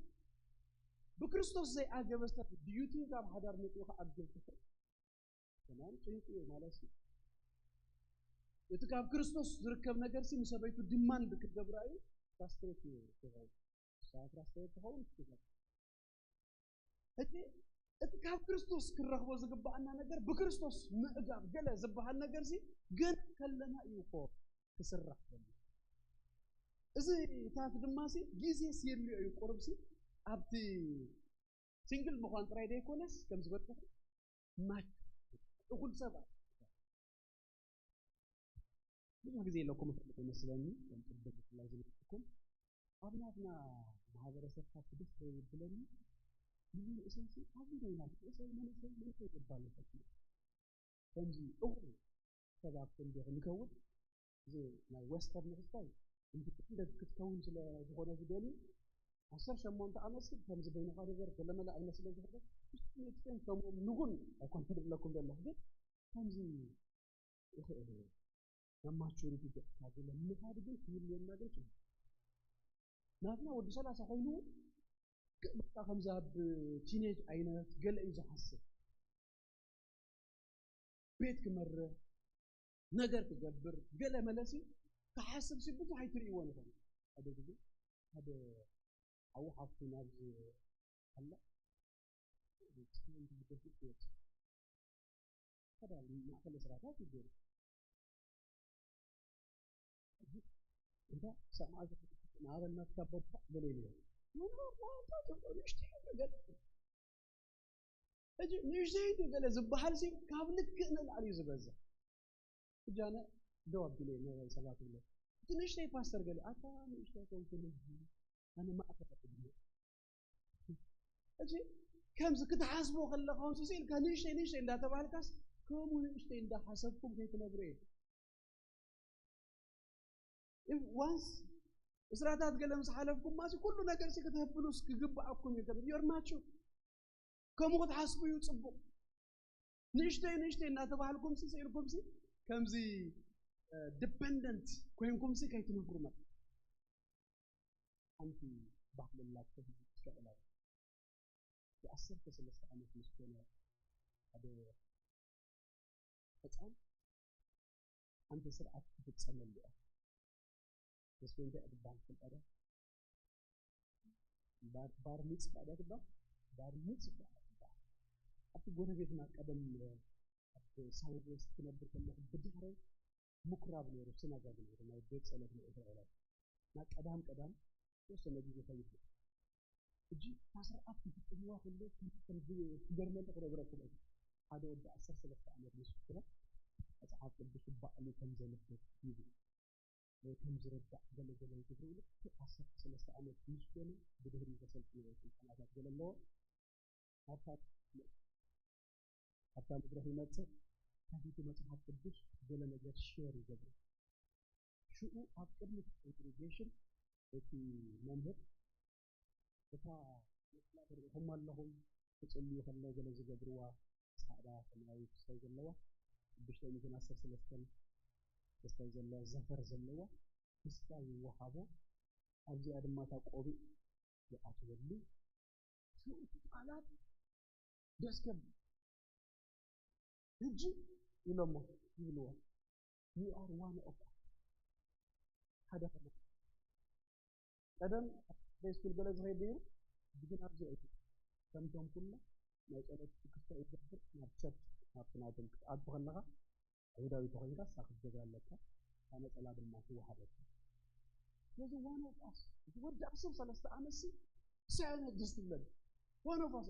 ብክርስቶስ ዘይዓገበ ሰብ ድዩቲን ካብ ሓዳር መፅኡ ክዓግብ ትኽእል ከማን ጭንቂ እዩ ማለት እዩ። እቲ ካብ ክርስቶስ ዝርከብ ነገር ሲ ንሰበይቱ ዲማንድ ክገብራ እዩ ፍራስትሬት እዩ ትኸውን። ንሳ ፍራስትሬት ትኸውን ትገብር። ሕጂ እቲ ካብ ክርስቶስ ክንረኽቦ ዝግባኣና ነገር ብክርስቶስ ምእጋብ ገለ ዝበሃል ነገር ሲ ገና ከለና እዩ እኮ ክስራሕ ዘሎ። እዚ ታት ድማ ሲ ግዜ ሲ የድልዮ እዩ ቁርብ ሲ ኣብቲ ሲንግል ምዃን ጥራይ ዘይኮነስ ከም ዝበልኩ ማች እኹል ሰብ ብዙሕ ግዜ ኣለኩም እፈልጥ ይመስለኒ ከም ቅድም ብፍላይ ዝነበርኩም ኣብ ናትና ማህበረሰብ ካብቲ ደስ ዘይብለኒ ንእሰይ ኣብዚ ናይ ናት እሰይ መንእሰይ መንእሰይ ይባል ይፈት ከምዚ እኹል ሰባት እንዲ ክንከውን እዚ ናይ ወስተርን ክስታይ ኢንዲፔንደንት ክትከውን ስለ ዝኾነ ዝደሊ ዓሰርተ ሸሞንተ ዓመት ሲ ከምዚ በይንኻ ነገር ገለመለ ዓይነት ስለ ዝኾነ ስቴን ከምኦም ንኹን ኣይኮን ትድብለኩም ዘለኹ ግን ከምዚ ይኽእል ናብ ማቹሪቲ ገፅካ ገለ ምኻድ ግን ክህልየና ግን ጽቡቅ ናትና ወዲ ሰላሳ ኮይኑ በቃ ከምዚ ኣብ ቲኔጅ ዓይነት ገለ እዩ ዝሓስብ ቤት ክመርሕ ነገር ክገብር ገለ መለሲ ክሓስብ ሲ ብዙሕ ኣይትርእይዎን ይኾን ሓደ ግዜ ሓደ ሓዊ ሓፍቱ ናብዚ ኣላ ማእከለ ስራታት ይገሩ እንተ ሰብዓ ንኣበል ናትካ በርታዕ ገለ ኢልዮ ንእሽተይ ገለ ሕጂ ንእሽተይ ገለ ዝበሃል ሲ ካብ ልክእ ንላዕሊ እዩ ዝበዝሕ ሕጂ ኣነ ደው ኣቢለ ነባይ ሰባት ይብለ እቲ ንእሽተይ ፓስተር ገለ ኣታ ንእሽተይ ኮንኩ ኣነ ማእከል ሕጂ ከምዚ ክትሓስቦ ከለኻ ውን ስኢልካ ንእሽተይ ንእሽተይ እንዳተባህልካስ ከምኡ ንእሽተይ እንዳሓሰብኩም ከይትነብሩ እየ። ዋንስ እስራታት ገለ ምስ ሓለፍኩም ማሲ ኩሉ ነገር ሲ ክትህብሉስ ክግብኣኩም እዩ። ከም ዮርማቹ ከምኡ ክትሓስቡ እዩ ጽቡቕ። ንእሽተይ ንእሽተይ እናተባህልኩም ሲ ስኢልኩም ሲ ከምዚ ዲፐንደንት ኮይንኩም ሲ ከይትነብሩ ማለት። ሓንቲ ባህሊ ኣላቶ። እስራኤላዊ የ ዓሰርተ ሰለስተ ዓመት ምስ ኮነ ሓደ ህፃን ሓንቲ ስርዓት ትፍፀመሉ እያ። ተስፋ እንታይ እያ ትበሃል ትፈልጣ ዶ? ባር ሚፅባ እያ ትበሃል። ባር ሚፅባ እያ ትበሃል። ኣብቲ ጎረቤትና ቀደም ኣብ ሳውዝ ዌስት ክነብር ከለኹ ብድሕረይ ምኩራብ ነይሩ፣ ስናጋግ ነይሩ፣ ናይ ቤት ፀሎት ናይ እስራኤላት። እና ቀዳም ቀዳም ተወሰነ ግዜ ከይድ ነይሩ። ሕጂ እታ ስርዓት ክትጥልዋ ከሎ ክገርመኒ ክነግረኩም እየ። ሓደ ወዲ ዓሰርተ ሰለስተ ዓመት ምስ ኮነ መፅሓፍ ቅዱስ ባዕሉ ከም ዘንብብ ይብል። ከም ዝርዳእ ገለ ገለ ይገብሩ ኢሉ ዓሰርተ ሰለስተ ዓመት ምስ ኮነ ብድሕሪኡ ዘሰልጥንዎ ስልጠናታት ገለ ኣለዎ። ኣብታ ኣብታ መድረኽ ይመፅእ፣ ከፊቱ መፅሓፍ ቅዱስ ገለ ነገር ሼር ይገብሩ። ሽኡ ኣብ ቅድሚ ኮንግሪጌሽን እቲ መምህር እታ መስላ ትርእኹም ኣለኹም፣ ክጽልዩ ከለዉ ገለ ዝገብርዋ ጻዕዳ ሰማያዊ ክስታይ ዘለዋ ሽዱሽተ ሚእትን ዓሰርተ ሰለስተን ክስታይ ዘለዋ ዘፈር ዘለዋ ክስታይ ይወሃቦ። ኣብዚኣ ድማ እታ ቆቢዕ ይኣትወሉ። ሽኡ እቲ ቃላት ደስ ከብል። ሕጂ ኢሎሞ ይብልዎ፣ you are one of us። ሓደ ከማን ቀደም ቤት ስኩል ገለ ዝኸይድ ነይሩ። ሕጂ ግን ኣብዚ እዩ ከምቶም ኩሎም ናይ ጸሎት ክስታይ ይገብር። ናብ ቸርች ናብቲ ናቶም ክትኣቱ ከለኻ ኣይሁዳዊ ተኾይንካ ንሳ ክትገብር ኣለካ። እታ ነጸላ ድማ ትወሃበካ። ስለዚ one of us፣ እዚ ወዲ ዓሰርተ ሰለስተ ዓመት ሲ እንታይ ዓይነት ደስ ትብለኒ። One of us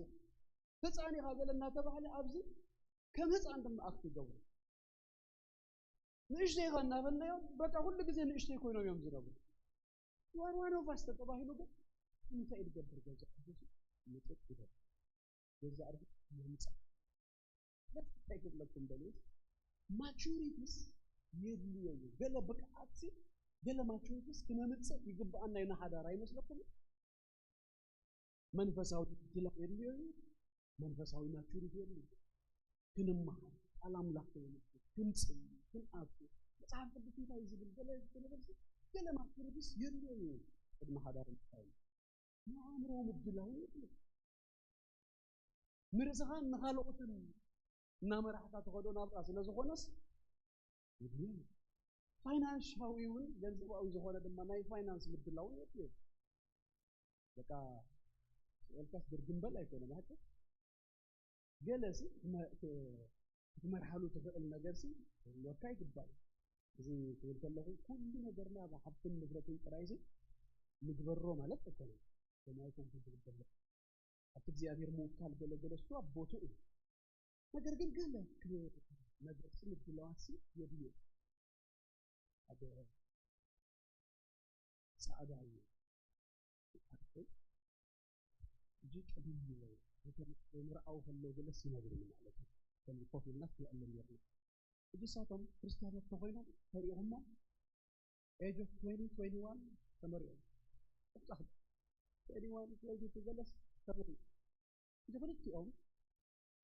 ህፃን ኢኻ ገለ እናተባህለ ኣብዚ ከም ህፃን ድማ ኣክት ይገብሩ። ንእሽተይ ኢኻ እናበልናዮም በቃ ኩሉ ግዜ ንእሽተይ ኮይኖም እዮም ዝነብሩ። You are one of us ተተባሂሉ ግን እንታይ ዝገብር ገዛ ቅዱስ ምጥጥ ይገብር። ገዛ ርግጥ ይምፃ። ስለዚ እንታይ ክብለኩም ደልየ፣ ማቹሪቲስ የድልዮ እዩ። ገለ ብቅዓት ሲ ገለ ማቹሪቲስ ክነምፅእ ይግብኣና እዩ ንሓዳር ኣይመስለኩም? መንፈሳዊ ድላው የድልዮ እዩ። መንፈሳዊ ማቹሪቲ የድልዮ። ክንመሃር፣ ቃል ኣምላኽ ክነንብብ፣ ክንጽሊ፣ ክንኣቱ፣ መጽሓፍ ቅዱስ እንታይ እዩ ዝብል ገለ ክንብል ሲ ገለ ማቹሪቲስ የድልዮ እዩ። ቅድሚ ሓዳር ምእታው ናይ ኣእምሮ ምድላው የድልዮ። ንርእስኻን ንኻልኦትን እናመራሕካ ትኸዶ ናብራ ስለ ዝኾነስ የድልዮ እዩ። ፋይናንሻዊ እውን ገንዘባዊ ዝኾነ ድማ ናይ ፋይናንስ ምድላው እውን የድልዮ እዩ። በቃ ስኤልካስ ድርግምበል ኣይኮነን። ሓቂ ገለ ሲ ክትመ-፣ ክ-፣ ክትመርሓሉ ትኽእል ነገር ሲ ክህልወካ ይግባእ እዩ። እዚ ክብል ከለኹ ኩሉ ነገርና ኣብ ሃብትን ንብረትን ጥራይ ሲ ንግበሮ ማለት ኣይኮነን። ሰማይ ኮንኩ ዝብል ዘሎ ኣብቲ እግዚኣብሔር ምውካል ገለ ገለ እሱ ኣብ ቦትኡ እዩ። ነገር ግን ገለ ክ-፣ ነገር ሲ ምድላዋት ሲ የድልዮ። ሓደ ጻዕዳ እዩ። ኣርኮ ሕጂ ቅድሚ ምርኣው ከሎ ገለስ ይነግሩኒ ማለት እዩ። ከም ኮፍ ኢልና ክነዕልል ነርና። ሕጂ እሳቶም ክርስቲያኖት ተኾይኖም ተሪኢኹሞ ኤጅ ኦፍ ትዌንቲ ትዌንቲ ዋን ተመሪኦም። ኣብጻኹም ትዌንቲ ዋን ትዌንቲ ቱ ገለስ ተመሪኡ። እዚ ክልቲኦም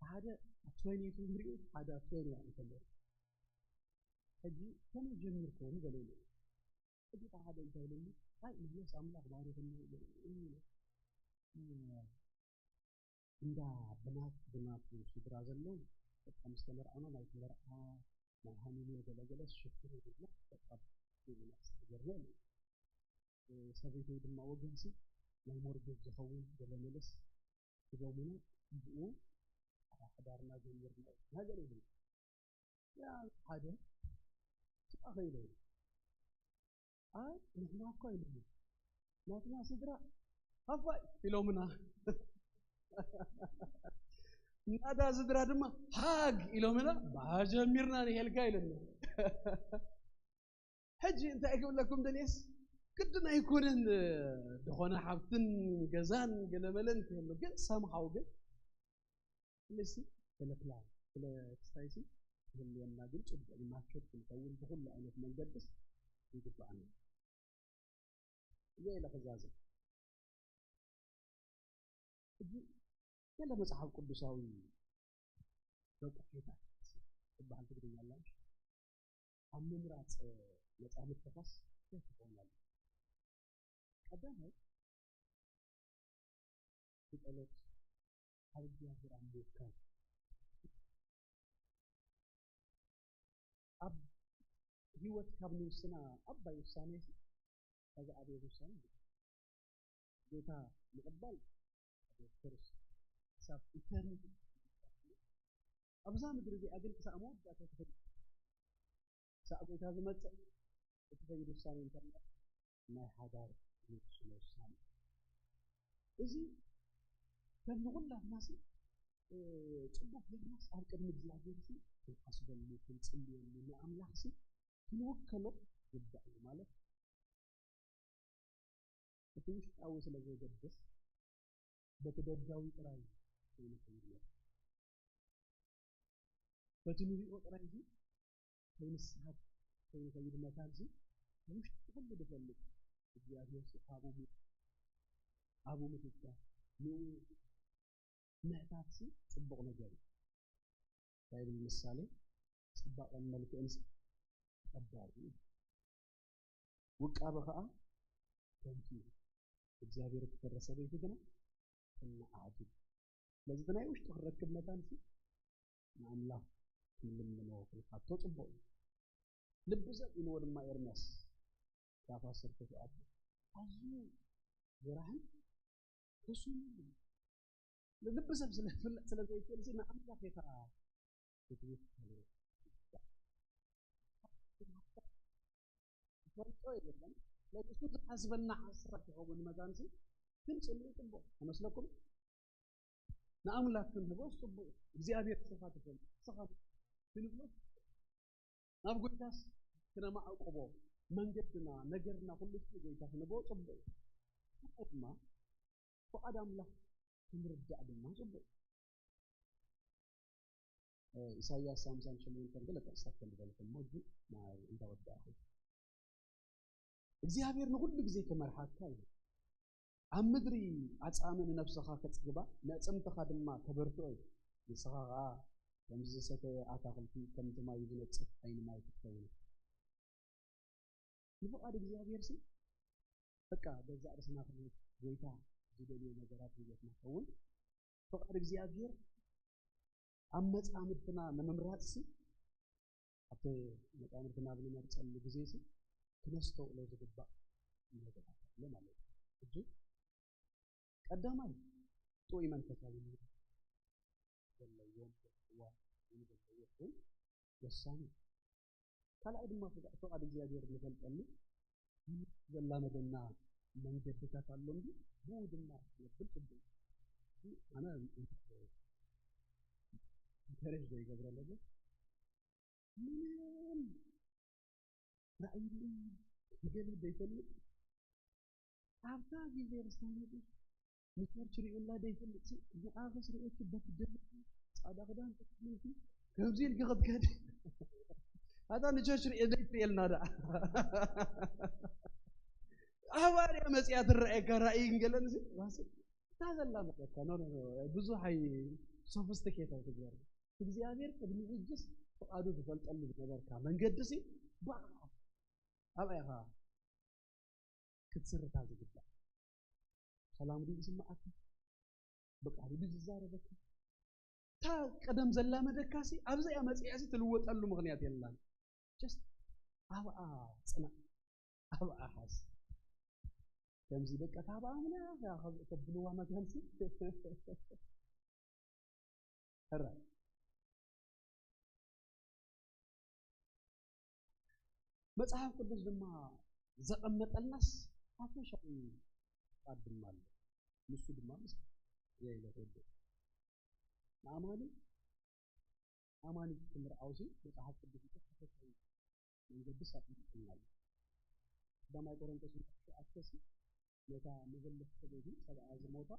ሓደ ትዌንቲ ቱ ንሪኡ ሓደ ትዌንቲ ዋን ተመሪኡ። ሕጂ ከመይ ጀሚርኩም በለሉ። ሕጂ እታ ሓደ እንታይ ኢሉኒ፣ ኣይ ንሕናስ ኣምላኽ ባሪኹና እዩ ኢሉ። እንዳ ብናት ብናቱ ስድራ ዘለዉ በቃ ምስ ተመርዓና ናይቲ መርዓ ናይ ሃኒሙን ገለገለ ሽፍን ኢልና በቃ ኢልና ዝተገርመ ኢሉ። ሰበይተይ ድማ ወገንሲ ናይ ሞርጌጅ ዝኸውን ገለ መለስ ሂቦምና ብኡ ሓዳርና ጀሚርና ኢና ገለ ኢሉ። ያ ሓደ ስጣኸ ኢሉ። ኣይ ንሕና እኮ ኢሉኒ ናትና ስድራ ሃፋይ ኢሎምና። ናታ ስድራ ድማ ሃግ ኢሎምና። ባጀሚርና ንሄልካ ኢለና። ሕጂ እንታይ ክብለኩም ደልየስ ግድን ኣይኮነን ዝኾነ ሓብትን ገዛን ገለመለን ክህሉ ግን ሰምሃው ግን ስለዚ ስለ ፕላን ስለ ክስታይሲ ክህልወና ግን ጽቡቕ ማቸር ክንከውን ብኹሉ ዓይነት መንገድስ ይግባኣና። እዚኣ ኢለ ክዛዘም። ሕጂ ገለ መጽሓፍ ቅዱሳዊ ረቋሒታት ዝበሃል ትግርኛ ኣላ። ኣብ ምምራጽ መጻምድትኻስ እንታይ ክኸውን ኣለዎ? ቀዳማይ ብጸሎት ኣብ እግዚኣብሔር ኣብ ምውካል። ኣብ ህይወት ካብ ንውስና ዓባይ ውሳኔ እዚ ካብዚ ዓብየት ውሳኔ ጌታ ምቕባል ኣብ ኦፍኮርስ ክሳብ ኢተርኒቲ ኣብዛ ምድሪ እዚኣ ግን ክሳብ መወዳእታ ትፈልጥ ክሳብ ጌታ ዝመጽእ እቲ ከይድ ውሳኔ እንታይ ናይ ሓዳር ንሱ ውሳኔ እዚ ከም ንኹላትና ሲ ጽቡቅ ጌርናስ ኣብ ቅድሚ እግዚኣብሔር ሲ ክንሓስበሉ ክንጽልየሉ ንኣምላኽ ሲ ክንውከሎ ግባእ እዩ ማለት እቲ ውሽጣዊ ስለ ዘገድስ በቲ ደጋዊ ጥራይ ኮይኑ ከይድ መጽእ በቲ ንሪኦ ጥራይ እዚ ከይንስሓት ከይንኸይድ መታን ሲ ውሽጢ ኩሉ ዝፈልጥ እግዚኣብሔር ሲ ኣብኡ ኣብኡ ምፍታን ንኡ ምሕታት ሲ ጽቡቕ ነገር እዩ። እንታይ ይብል ምሳሌ ጽባቐን መልክዕን ሲ ተቐዳሪ እዩ። ውቃበ ኸዓ ከንቱ እዩ። እግዚኣብሔር እትፈረ ሰበይቲ ግና ትነዓቕ እዩ። ስለዚ እቲ ናይ ውሽጡ ክረክብ መታን ሲ ንኣምላኽ ክንልምኖ ክንሓቶ ጽቡቕ እዩ። ልቢ ሰብ ኢልዎ ድማ ኤርምያስ ካብ ዓሰርተ ሸውዓተ ኣዝዩ ገራህን ሕሱምን እዩ። ንልቢ ሰብ ስለዝፍለጥ ስለ ዘይክእል ሲ ንኣምላኽ ኢኻ ክትውከሎ ይግባእ። ትፈልጦ የለን። ስለዚ እሱ ዝሓስበና ዓስራ ክኸውን መታንሲ ክንጽሊ ጽቡቕ ኣይመስለኩም? ንኣምላክ ክንህቦ ጽቡቕ እግዚኣብሔር ንስኻ ትፈልጥ ንስኻ ክንብሎ ናብ ጎይታስ ክነማዕቆቦ መንገድና ነገርና ኩሉ ንጎይታ ክንህቦ ጽቡቕ እዩ። ካልኣይ ድማ ፍቓድ ኣምላኽ ክንርዳእ ድማ ጽቡቕ እዩ። ኢሳይያስ ሓምሳን ሸሞንተን ገለ ጥቕስታት ከም ዝበልኩ እሞ ግን ናይ እንዳወዳእኹ እግዚኣብሔር ንኹሉ ግዜ ክመርሓካ እዩ። ኣብ ምድሪ ዓጻሚ ንነፍስኻ ከጽግባ ንኣዕጽምትኻ ድማ ከበርትዖ እዩ። ንስኻ ኸኣ ከምዚ ዝሰተየ ኣታኽልቲ ከምቲ ማይ ዝነጽፍ ዓይኒ ማይ ክትከውን ኢኻ። ንፍቓድ እግዚኣብሔር ሲ በቃ ገዛእ ርእስና ክንህብ ጎይታ ዝደልዮ ነገራት ህይወትና ክኸውን ፍቓድ እግዚኣብሔር ኣብ መጻምድትና ንምምራጽ ሲ ኣብቲ መጻምድትና ኣብ ንመርጸሉ ግዜ ሲ ክነስተውዕሎ ዝግባእ ነገራት ኣሎ ማለት እዩ። ሕጂ ቀዳማይ ጥዑይ መንፈሳዊ ዘለዎም ዘለዋ ዘለዎም ወሳኒ ካልኣይ ድማ ፍቓድ እግዚኣብሔር ንፈልጠሉ ዘላመደና መንገድታት ኣሎ እንዲ ብኡ ድማ ነብል ጽቡቅ ኣነ ኢንከሬጅ ዘይገብረ ነገር ምንም ራእይሉ ገለ ዘይፈልጥ ኣብታ ጊዜ ርስተውነቱ ንቸርች ሪኡላ ዘይፈልጥ ንኣኸስ ሪኦኪ በቲ ደለኪ ጻዕዳ ክዳን ተከዲንኪ ከምዚ ኢልኪ ክትከዲ ኣታ ንቸርች ሪኦ ዘይትሪኤልና ደኣ ኣባርያ መፅያ ትረኣየካ ራእይ እንገለን ራስ እታ ዘላ መፀካ ኖ ብዙሕ ኣይ ሶፊስቲኬት ኣይትግበር እግዚኣብሔር ቅድሚ ሕጅስ ፍቓዱ ዝፈልጠሉ ዝነበርካ መንገዲ ሲ ባዕ ኣብኣ ኢኻ ክትስርታ ዝግባእ ሰላም ድዩ ዝስምዓካ ብቃሉ ድዩ ዝዛረበካ እታ ቀደም ዘላመደካ ሲ ኣብዚኣ መፅያ ሲ ትልወጠሉ ምክንያት የላን ጀስት ኣብኣ ፅናዕ ኣብኣ ሓዝ ከምዚ በቃ ካብ ኣምላኽ ተብልዋ መታን ሲ ሕራይ መጽሓፍ ቅዱስ ድማ ዘቐመጠልናስ ሓፈሻዊ ፍቓድ ድማ ኣሎ። ንሱ ድማ ምስ የኢለ ወደ ንኣማኒ ኣማኒ ክምርዓውሲ መጽሓፍ ቅዱስ እቲ ሓፈሻዊ መንገዲ ኣቐሚጥልና ኣሎ። ቀዳማይ ቆሮንቶስ ምዕራፍ ሸውዓተ ነታ መበለት ሰበይቲ ሰብኣ ዝሞታ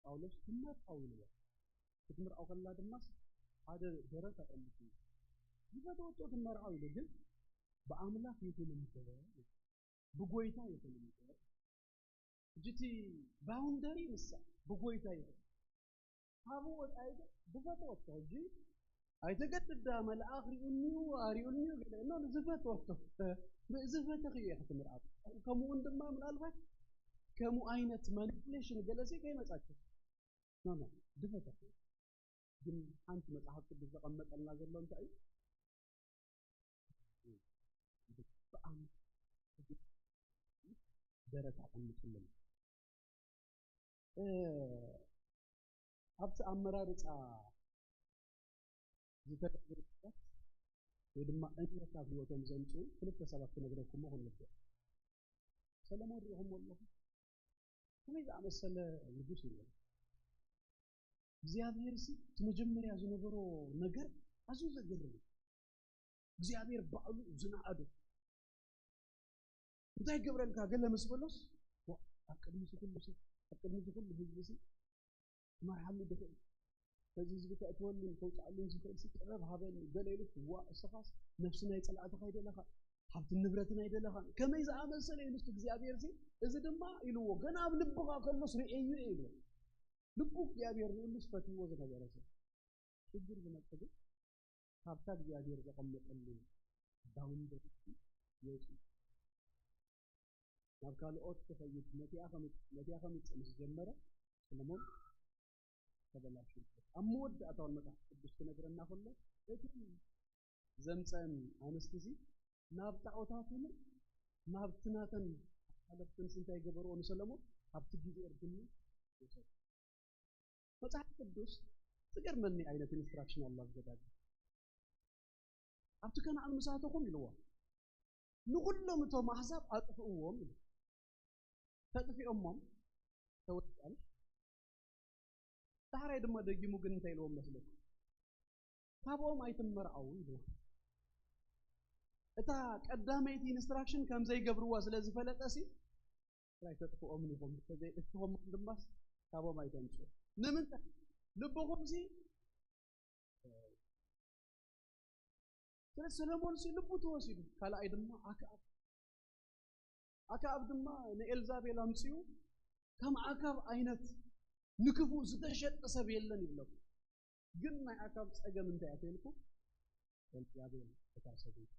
ጳውሎስ ትመርዓው ኢልዎ። ክትምርዖ ከላ ድማስ ሓደ ደረት ኣቐምጡ። ዝፈተወቶ ትመርዓው ኢሉ ግን ብኣምላኽ ይኹን እምበር፣ ብጎይታ ይኹን እምበር። ሕጂ እቲ ባውንደሪ ንሳ ብጎይታ ይኹን። ካብኡ ወጻኢ ግን ዝፈተወቶ ሕጂ ኣይተገድዳ። መልኣኽ ሪኡኒዩ፣ ኣሪኡኒዩ ገለ፣ ኖ፣ ዝፈተወቶ። ዝፈተኽዮ ኢኻ ክትምርዓው። ከምኡውን ድማ ምናልባት ከምኡ ዓይነት ማኒፕሌሽን ገለሲ ከይመጻችሁ። ኖ፣ ኖ፣ ዝፈተኽዮ። ግን ሓንቲ መጽሓፍ ቅዱስ ዘቐመጠልና ዘሎ እንታይ እዩ? ብኣም-፣ ደረት ኣቐምጥልን። እ፣ ኣብቲ ኣመራርጻ ዝተገብረ ጥረት ወይ ድማ እምነት ኣብ ህይወቶም ዘምጽኡ ክልተ ሰባት ክነግረኩም እሞ ክንወድእ። ሰለሞን ርኢኹምዎ ኣለኹም? ከመይ ዝኣመሰለ ንጉስ እዩ ነይሩ። እግዚኣብሔር ሲ እቲ መጀመርያ ዝነበሮ ነገር ኣዝዩ ዘገርም እዩ። እግዚኣብሔር ባዕሉ ዝነኣዶ እንታይ ገብረልካ ገለ ምስ በሎስ፣ ዋ፣ ኣብ ቅድሚ እዚ ኩሉ ሰብ፣ ኣብ ቅድሚ እዚ ኩሉ ህዝቢ ሲ ክመርሓሉ ድኽእል፣ ነዚ ህዝቢ ከእትወሉን ከውፅኣሉን ዝኽእል ሲ ጥበብ ሃበኒ ገለ ኢሉስ፣ ዋ፣ እስኻስ ነፍሲ ናይ ፀላእትኻ ኣይደለኻ፣ ሃብትን ንብረትን ኣይደለኻን፣ ከመይ ዝኣመሰለ ኢሉስ እግዚኣብሔር ሲ፣ እዚ ድማ ኢልዎ፣ ገና ኣብ ልብኻ ከሎስ ርእየዮ እየ ኢልዎ። ልቡ እግዚኣብሔር ርእዩሉስ ፈትይዎ ዝነበረ ሰብ። ሽግር ዝመጽእ ግን ካብታ እግዚኣብሔር ዘቐመጠሉ ባውንደሪ ወፂኡ ናብ ካልኦት ክኸይድ ነቲኣ ከምጽእ፣ ነቲኣ ከምጽእ ምስ ጀመረ፣ ሰለሞን ተበላሹ። ኣብ መወዳእታ እውን መጽሓፍ ቅዱስ ክነግረና ከሎ፣ እቲ ዘምጸን ኣንስቲ እዚ ናብ ጣዖታቱን ናብቲ ናተን ሓለፍትን እንታይ ገበርዎ ንሰለሞን? ኣብቲ ግዜ እርግና ወሰዱ። መጽሓፍ ቅዱስ ዝገርመኒ ዓይነት ኢንስትራክሽን ኣሎ ኣብ ዘዳግም። ኣብቲ ከነኣን ምስ ኣተኹም ኢልዎ፣ ንኹሎም እቶም ኣሕዛብ ኣጥፍእዎም ኢሉ። ተጥፊኦሞም ተወዲኦም። ዳሕራይ ድማ ደጊሙ ግን እንታይ ኢልዎም መስለኩም? ካብኦም ኣይትመርዓው ኢልዎም። እታ ቀዳመይቲ ኢንስትራክሽን ከም ዘይገብርዋ ስለ ዝፈለጠ ሲ ጥራይ ተጥፍኦም ኢኹም፣ እንተዘይጥፍኦም ድማስ ካብኦም ኣይተምጽኡ። ንምንታይ? ልብኹም ሲ ስለ ሰሎሞን ሲ ልቡ ተወሲዱ። ካልኣይ ድማ ኣክኣብ፣ ኣክኣብ ድማ ንኤልዛቤል ኣምጺኡ፣ ከም ኣክኣብ ዓይነት ንክፉእ ዝተሸጠ ሰብ የለን ይብለኩም። ግን ናይ ኣክኣብ ጸገም እንታይ ኣተልኩ? ኤልዛቤል እታ ሰበይቲ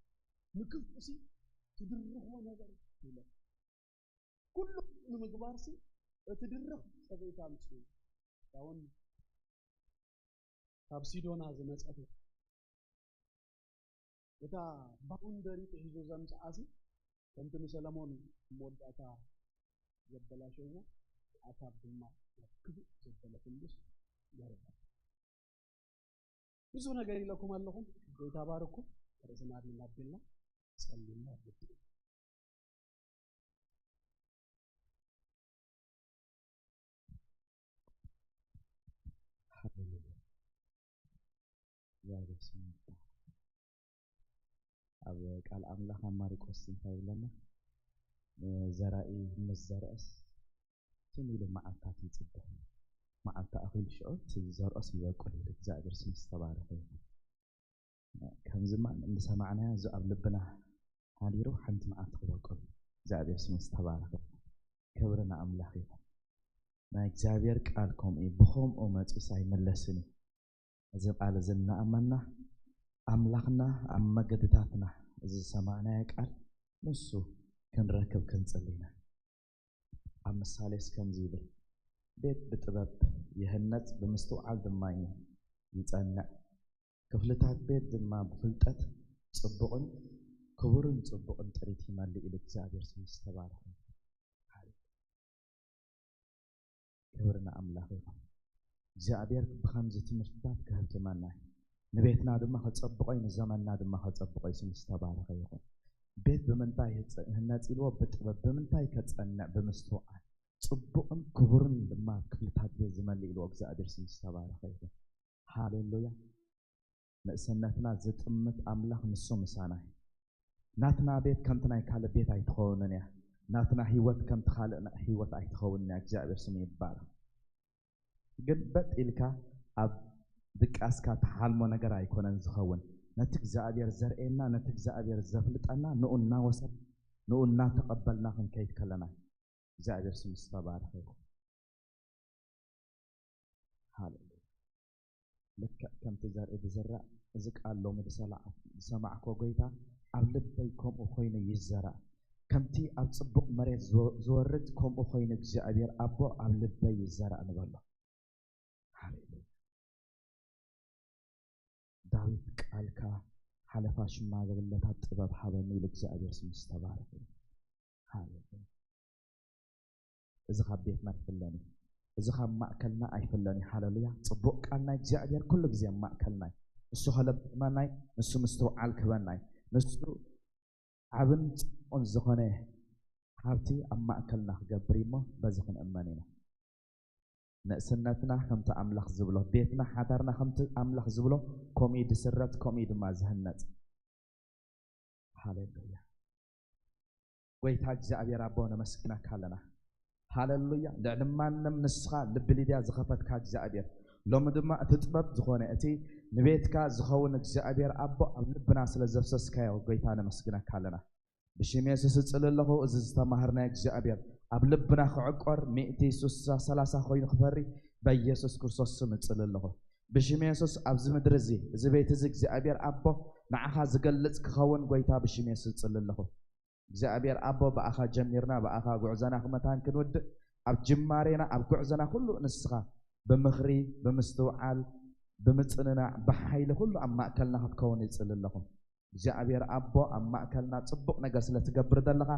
ንክፉእ ሲ ትድርኾ ነበር ይብለኩም። ኩሉ ንምግባር ሲ እቲ ድርኽ ሰበይቲ ኣምጺኡ። እታ እውን ካብ ሲዶና ዝመጸት እያ። እታ ባውንደሪ ጥሒዙ ዘምጽኣሲ ከምቲ ንሰለሞን መወዳእታ ዘበላሸዎ፣ ኣክኣብ ድማ ናብ ክፉእ ዘበለ ኩሉስ ገረዳ። ብዙ ነገር ኢለኩም ኣለኹም። ጎይታ ባርኩም። ርእስና ኣድንና ኣቢልና ጸሊምና ኣቢልና። ሃሌሉያ። እግዚኣብሔር ስሙ ይባረክ። ኣብ ቃል ኣምላኽ ኣብ ማርቆስ እንታይ ይብለና? ዘራኢ ምስ ዘርአስ ትም ኢሉ መዓልታት ይጽበ። መዓልቲ ኣኺሉ ሽዑ እቲ ዝዘርኦስ ይበቁል ኢሉ። እግዚኣብሔር ስሙ ዝተባረኸ ይኹን። ከምዚ ድማ እንሰማዕናዮ እዚ ኣብ ልብና ሓዲሩ ሓንቲ መዓልቲ ክበቁል። እግዚኣብሔር ስሙ ዝተባረኸ ይኹን። ክብሪ ንኣምላኽ ይኹን። ናይ እግዚኣብሔር ቃል ከምኡ እዩ። ብኸምኡ መጺኡስ ኣይምለስን እዩ። እዚ ቃል እዚ እናኣመንና ኣምላኽና ኣብ መገድታትና እዚ ዝሰማዕናዮ ቃል ንሱ ክንረክብ ክንጽሊ ኢና። ኣብ ምሳሌስ ከምዚ ይብል፣ ቤት ብጥበብ ይህነጽ፣ ብምስትውዓል ድማ ይጸንዕ። ክፍልታት ቤት ድማ ብፍልጠት ጽቡቕን ክቡርን ጽቡቕን ጥሪት ይመልእ ኢሉ እግዚኣብሔር ስሙ ዝተባረኸ ይኹን። ክብሪ ንኣምላኽ ይኹን። እግዚኣብሔር ብኸምዚ ትምህርትታት ከህብትመና እዩ። ንቤትና ድማ ከጸብቖ እዩ፣ ንዘመንና ድማ ከጸብቖ እዩ። ስሙ ዝተባረኸ ይኹን። ቤት ብምንታይ ይህጸ-፣ ይህነጽ ኢልዎ? ብጥበብ። ብምንታይ ከጸንዕ? ብምስትውዓል። ጽቡቕን ክቡርን ድማ ክፍልታት ቤት ዝመልእ ኢልዎ እግዚኣብሔር ስሙ ዝተባረኸ ይኹን። ሃሌሉያ። ንእስነትና ዝጥምት ኣምላኽ ንሱ ምሳና እዩ። ናትና ቤት ከምቲ ናይ ካልእ ቤት ኣይትኸውንን እያ። ናትና ህይወት ከምቲ ካልእ ና-፣ ህይወት ኣይትኸውንን እያ። እግዚኣብሔር ስሙ ይባረኽ። ግን በጥ ኢልካ ኣብ ድቃስካ ትሓልሞ ነገር ኣይኮነን ዝኸውን። ነቲ እግዚኣብሔር ዘርእየና፣ ነቲ እግዚኣብሔር ዘፍልጠና፣ ንኡ እናወሰድ፣ ንኡ እናተቐበልና ክንከይድ ከለና፣ እግዚኣብሔር ስሙ ዝተባረኸ ይኹን። ሃሌሉያ። ልክዕ ከምቲ ዘርኢ ዝዝራእ፣ እዚ ቃል ሎሚ ዝሰላዕ-፣ ዝሰማዕኮ ጎይታ፣ ኣብ ልበይ ከምኡ ኮይኑ ይዘራእ። ከምቲ ኣብ ጽቡቕ መሬት ዝወ-፣ ዝወርድ፣ ከምኡ ኮይኑ እግዚኣብሔር ኣቦ ኣብ ልበይ ይዘራእ ንበሎ። ሃሌሉያ። ዳዊት ቃልካ ሓለፋ ሽማግለታት ጥበብ ሃበኒ ኢሉ እግዚኣብሔር ስሙ ዝተባረኸ ይኹን። ሃሌሉያ። እዚ ካብ ቤትና ኣይፍለን እዩ። እዚ ካብ ማእከልና ኣይፍለን እዩ። ሃሌሉያ። ጽቡቕ ቃል ናይ እግዚኣብሔር ኩሉ ግዜ ኣብ ማእከልና እዩ። ንሱ ከለብመና እዩ። ንሱ ምስትውዓል ክህበና እዩ። ንሱ ዓብን ጽቡቕን ዝኾነ ሃብቲ ኣብ ማእከልና ክገብር እዩ እሞ በዚ ክንእመን ኢና። ንእስነትና ከምቲ ኣምላኽ ዝብሎ፣ ቤትና ሓዳርና ከምቲ ኣምላኽ ዝብሎ፣ ከምኡ እዩ ዝስረት፣ ከምኡ እዩ ድማ ዝህነጽ። ሃሌሉያ። ጎይታ እግዚኣብሔር ኣቦ ነመስግነካ ኣለና። ሃሌሉያ። ልዕሊ ማንም ንስኻ ልቢ ሊድያ ዝኸፈትካ እግዚኣብሔር፣ ሎሚ ድማ እቲ ጥበብ ዝኾነ፣ እቲ ንቤትካ ዝኸውን እግዚኣብሔር ኣቦ ኣብ ልብና ስለ ዘፍሰስካዮ ጎይታ ነመስግነካ ኣለና። ብሽም የሱስ እጽሊ ኣለኹ፣ እዚ ዝተማህርናዮ እግዚኣብሔር ኣብ ልብና ክዕቆር፣ ሚእቲ፣ ስሳ፣ ሰላሳ ኮይኑ ክፈሪ በኢየሱስ ክርስቶስ ስም እጽሊ ኣለኹ። ብሽም የሱስ ኣብዚ ምድሪ እዚ፣ እዚ ቤት እዚ እግዚኣብሔር ኣቦ ንዓኻ ዝገልጽ ክኸውን ጎይታ ብሽም የሱስ እጽሊ ኣለኹ። እግዚኣብሔር ኣቦ ብኣኻ ጀሚርና ብኣኻ ጉዕዞና ክመታን ክንውድእ ኣብ ጅማሬና ኣብ ጉዕዞና ኩሉ ንስኻ ብምኽሪ ብምስትውዓል ብምጽንናዕ ብሓይሊ ኩሉ ኣብ ማእከልና ክትከውን ይጽሊ ኣለኹ። እግዚኣብሔር ኣቦ ኣብ ማእከልና ጽቡቕ ነገር ስለ ትገብር ዘለኻ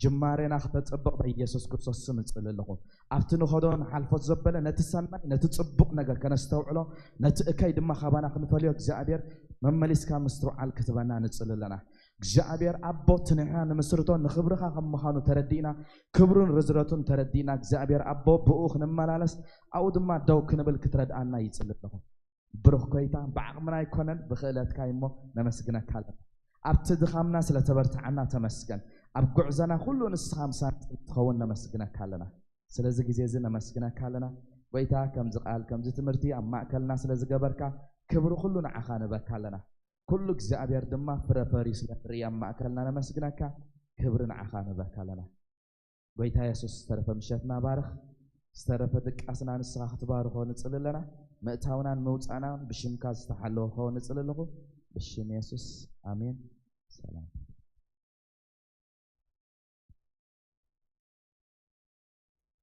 ጅማሬና ክተጽብቕ በኢየሱስ ክርስቶስ ስም እጽሊ ኣለኹ። ኣብቲ ንኸዶ ንሓልፎ ዘበለ ነቲ ሰናይ ነቲ ጽቡቕ ነገር ከነስተውዕሎ ነቲ እከይ ድማ ካባና ክንፈልዮ እግዚኣብሔር መመሊስካ ምስትውዓል ክትበና ንጽሊ ኣለና። እግዚኣብሔር ኣቦ እቲ ንሕና ንምስርቶ ንኽብርኻ ከም ምዃኑ ተረዲእና ክብሩን ርዝረቱን ተረዲእና እግዚኣብሔር ኣቦ ብኡ ክንመላለስ ኣብኡ ድማ ደው ክንብል ክትረድኣና ይጽሊ ኣለኹ። ብሩኽ ጎይታ ብዓቕምና ኣይኮነን ብኽእለትካ እሞ ነመስግነካ ኣለና። ኣብቲ ድኻምና ስለ ተበርትዓና ተመስገን። ኣብ ጉዕዘና ኩሉ ንስኻ ምሳና ስለ ትኸውን ነመስግነካ ኣለና። ስለዚ ግዜ እዚ ነመስግነካ ኣለና ጎይታ፣ ከምዚ ቃል ከምዚ ትምህርቲ ኣብ ማእከልና ስለ ዝገበርካ ክብሪ ኩሉ ንዓኻ ንበካ ኣለና። ኩሉ እግዚኣብሔር ድማ ፍረ ፈርዩ ስለ ንርኢ ኣብ ማእከልና ነመስግነካ። ክብሪ ንዓኻ ንበካ ኣለና። ጎይታ የሱስ ዝተረፈ ምሸትና ባርኽ። ዝተረፈ ድቃስና ንስኻ ክትባርኾ ንጽሊ ኣለና። ምእታውናን ምውጻእናን ብሽምካ ዝተሓለወ ክኸውን ንጽሊ ኣለኹ። ብሽም የሱስ ኣሜን። ሰላም።